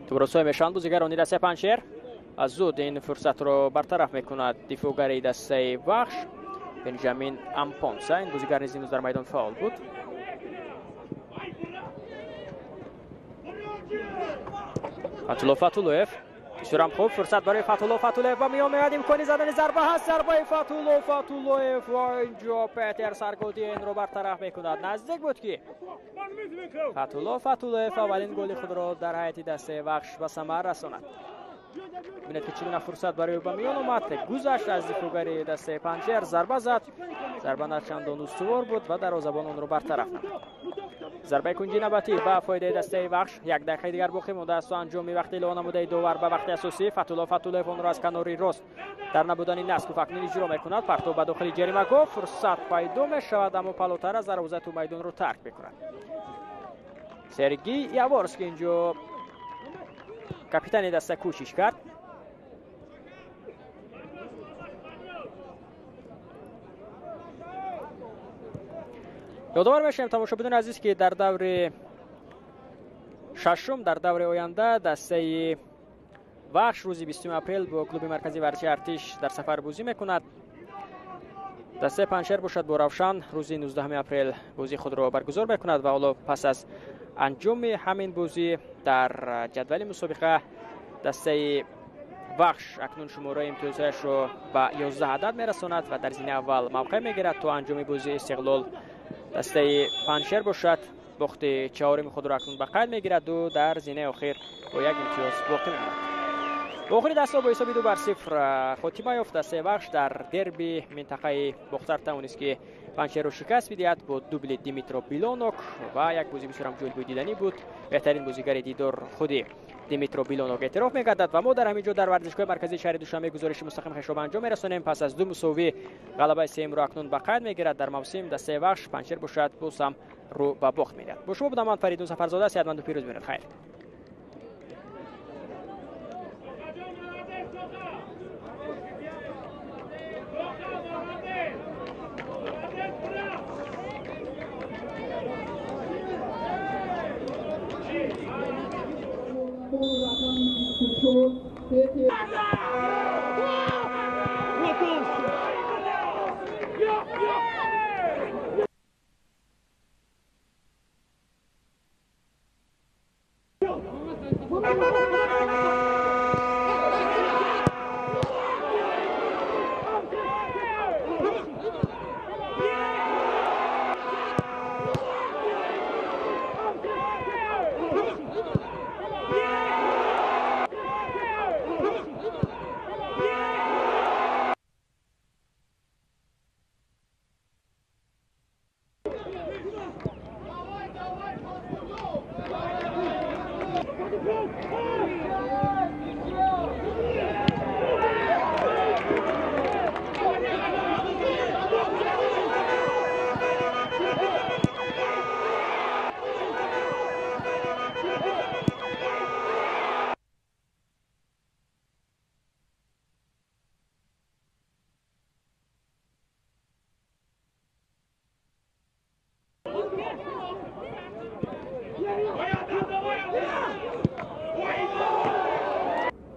тӯбро соҳиб мешаванд бозигарони дастаи Панҷшер. Аз зуд ин фурсатро бартараф мекунад дифоъгари дастаи Вахш Бенҷамин Ампонса. Ин бозигар низ имрӯз дар майдон фаъол буд. Фатулло Фатуллоев бисёрам хуб фурсат барои Фатулло Фатуллоев ба миён меояд. Имкони задани зарба ҳаст. Зарбаи Фатулло Фатуллоев ва инҷо Петер Саргодиенро бартараф мекунад. Наздик буд, ки Фатулло Фатуллоев аввалин голи худро дар ҳайати дастаи Вахш ба самар расонад. Бинед, ки чӣ гуна фурсат барои ӯ ба миён омад. Гузашт аз дифоъгари дастаи Панҷшер, зарба зад. Зарба на чандон устувор буд ва дарвозабон онро бартараф намуд. Зарбаи кунҷи навбатӣ ба фоидаи дастаи Вахш. Як дақиқаи дигар боқӣ мондааст то анҷоми вақти эълон намудаи довар ба вақти асосӣ. Фатулло Фатуллоев онро аз канори рост дар набудани Насков акнун иҷро мекунад. Партов ба дохили ҷаримагоҳ, фурсат пайдо мешавад, аммо палотар аз дарвоза ту майдонро тарк мекунад. Сергей Яворский инҷо капитани даста кӯшиш кард. Ёдовар мешавем, тамошобинони азиз, ки дар даври шашум, дар даври оянда дастаи Вахш рӯзи 20 апрел бо клуби марказии варзиши Артиш дар сафар бозӣ мекунад. Дастаи Панҷшер бошад бо Равшан рӯзи 19 апрел бозии худро баргузор мекунад ва ҳоло пас аз анҷоми ҳамин бозӣ дар ҷадвали мусобиқа дастаи Вахш акнун шумораи имтиёзҳояшро ба 11 адад мерасонад ва дар зинаи аввал мавқеъ мегирад то анҷоми бозии Истиқлол. Дастаи Панҷшер бошад бохти чаҳоруми худро акнун ба қайд мегираду дар зинаи охир бо як имтиёз боқӣ мемонад. Бо охири дастҳо бо ҳисоби 2-0 хотима ёфт. Дастаи Вахш дар дерби минтақаи Бохтар тавонист, ки Панҷшерро шикаст бидиҳад бо дубли Димитро Билонок ва як бозӣ бисёрам ҷолибу диданӣ буд. Беҳтарин бозигари дидор худи Димитро Билонок эътироф мегардад ва мо дар ҳамин ҷо дар варзишгоҳи марказии шаҳри Душанбе гузориши мустақим хешро ба анҷом мерасонем. Пас аз ду мусовӣ ғалабаи сеюмро акнун ба қайд мегирад дар мавсим дастаи Вахш. Панҷшер бошад боз ҳам рӯ ба бохт медиҳад. Бо шумо будам ман, Фаридун Сафарзода. Сеҳатманду пирӯз бимонед. Хайр. Рақами 24 Петр.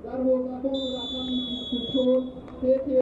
Дарвозабон рақами 24 Петр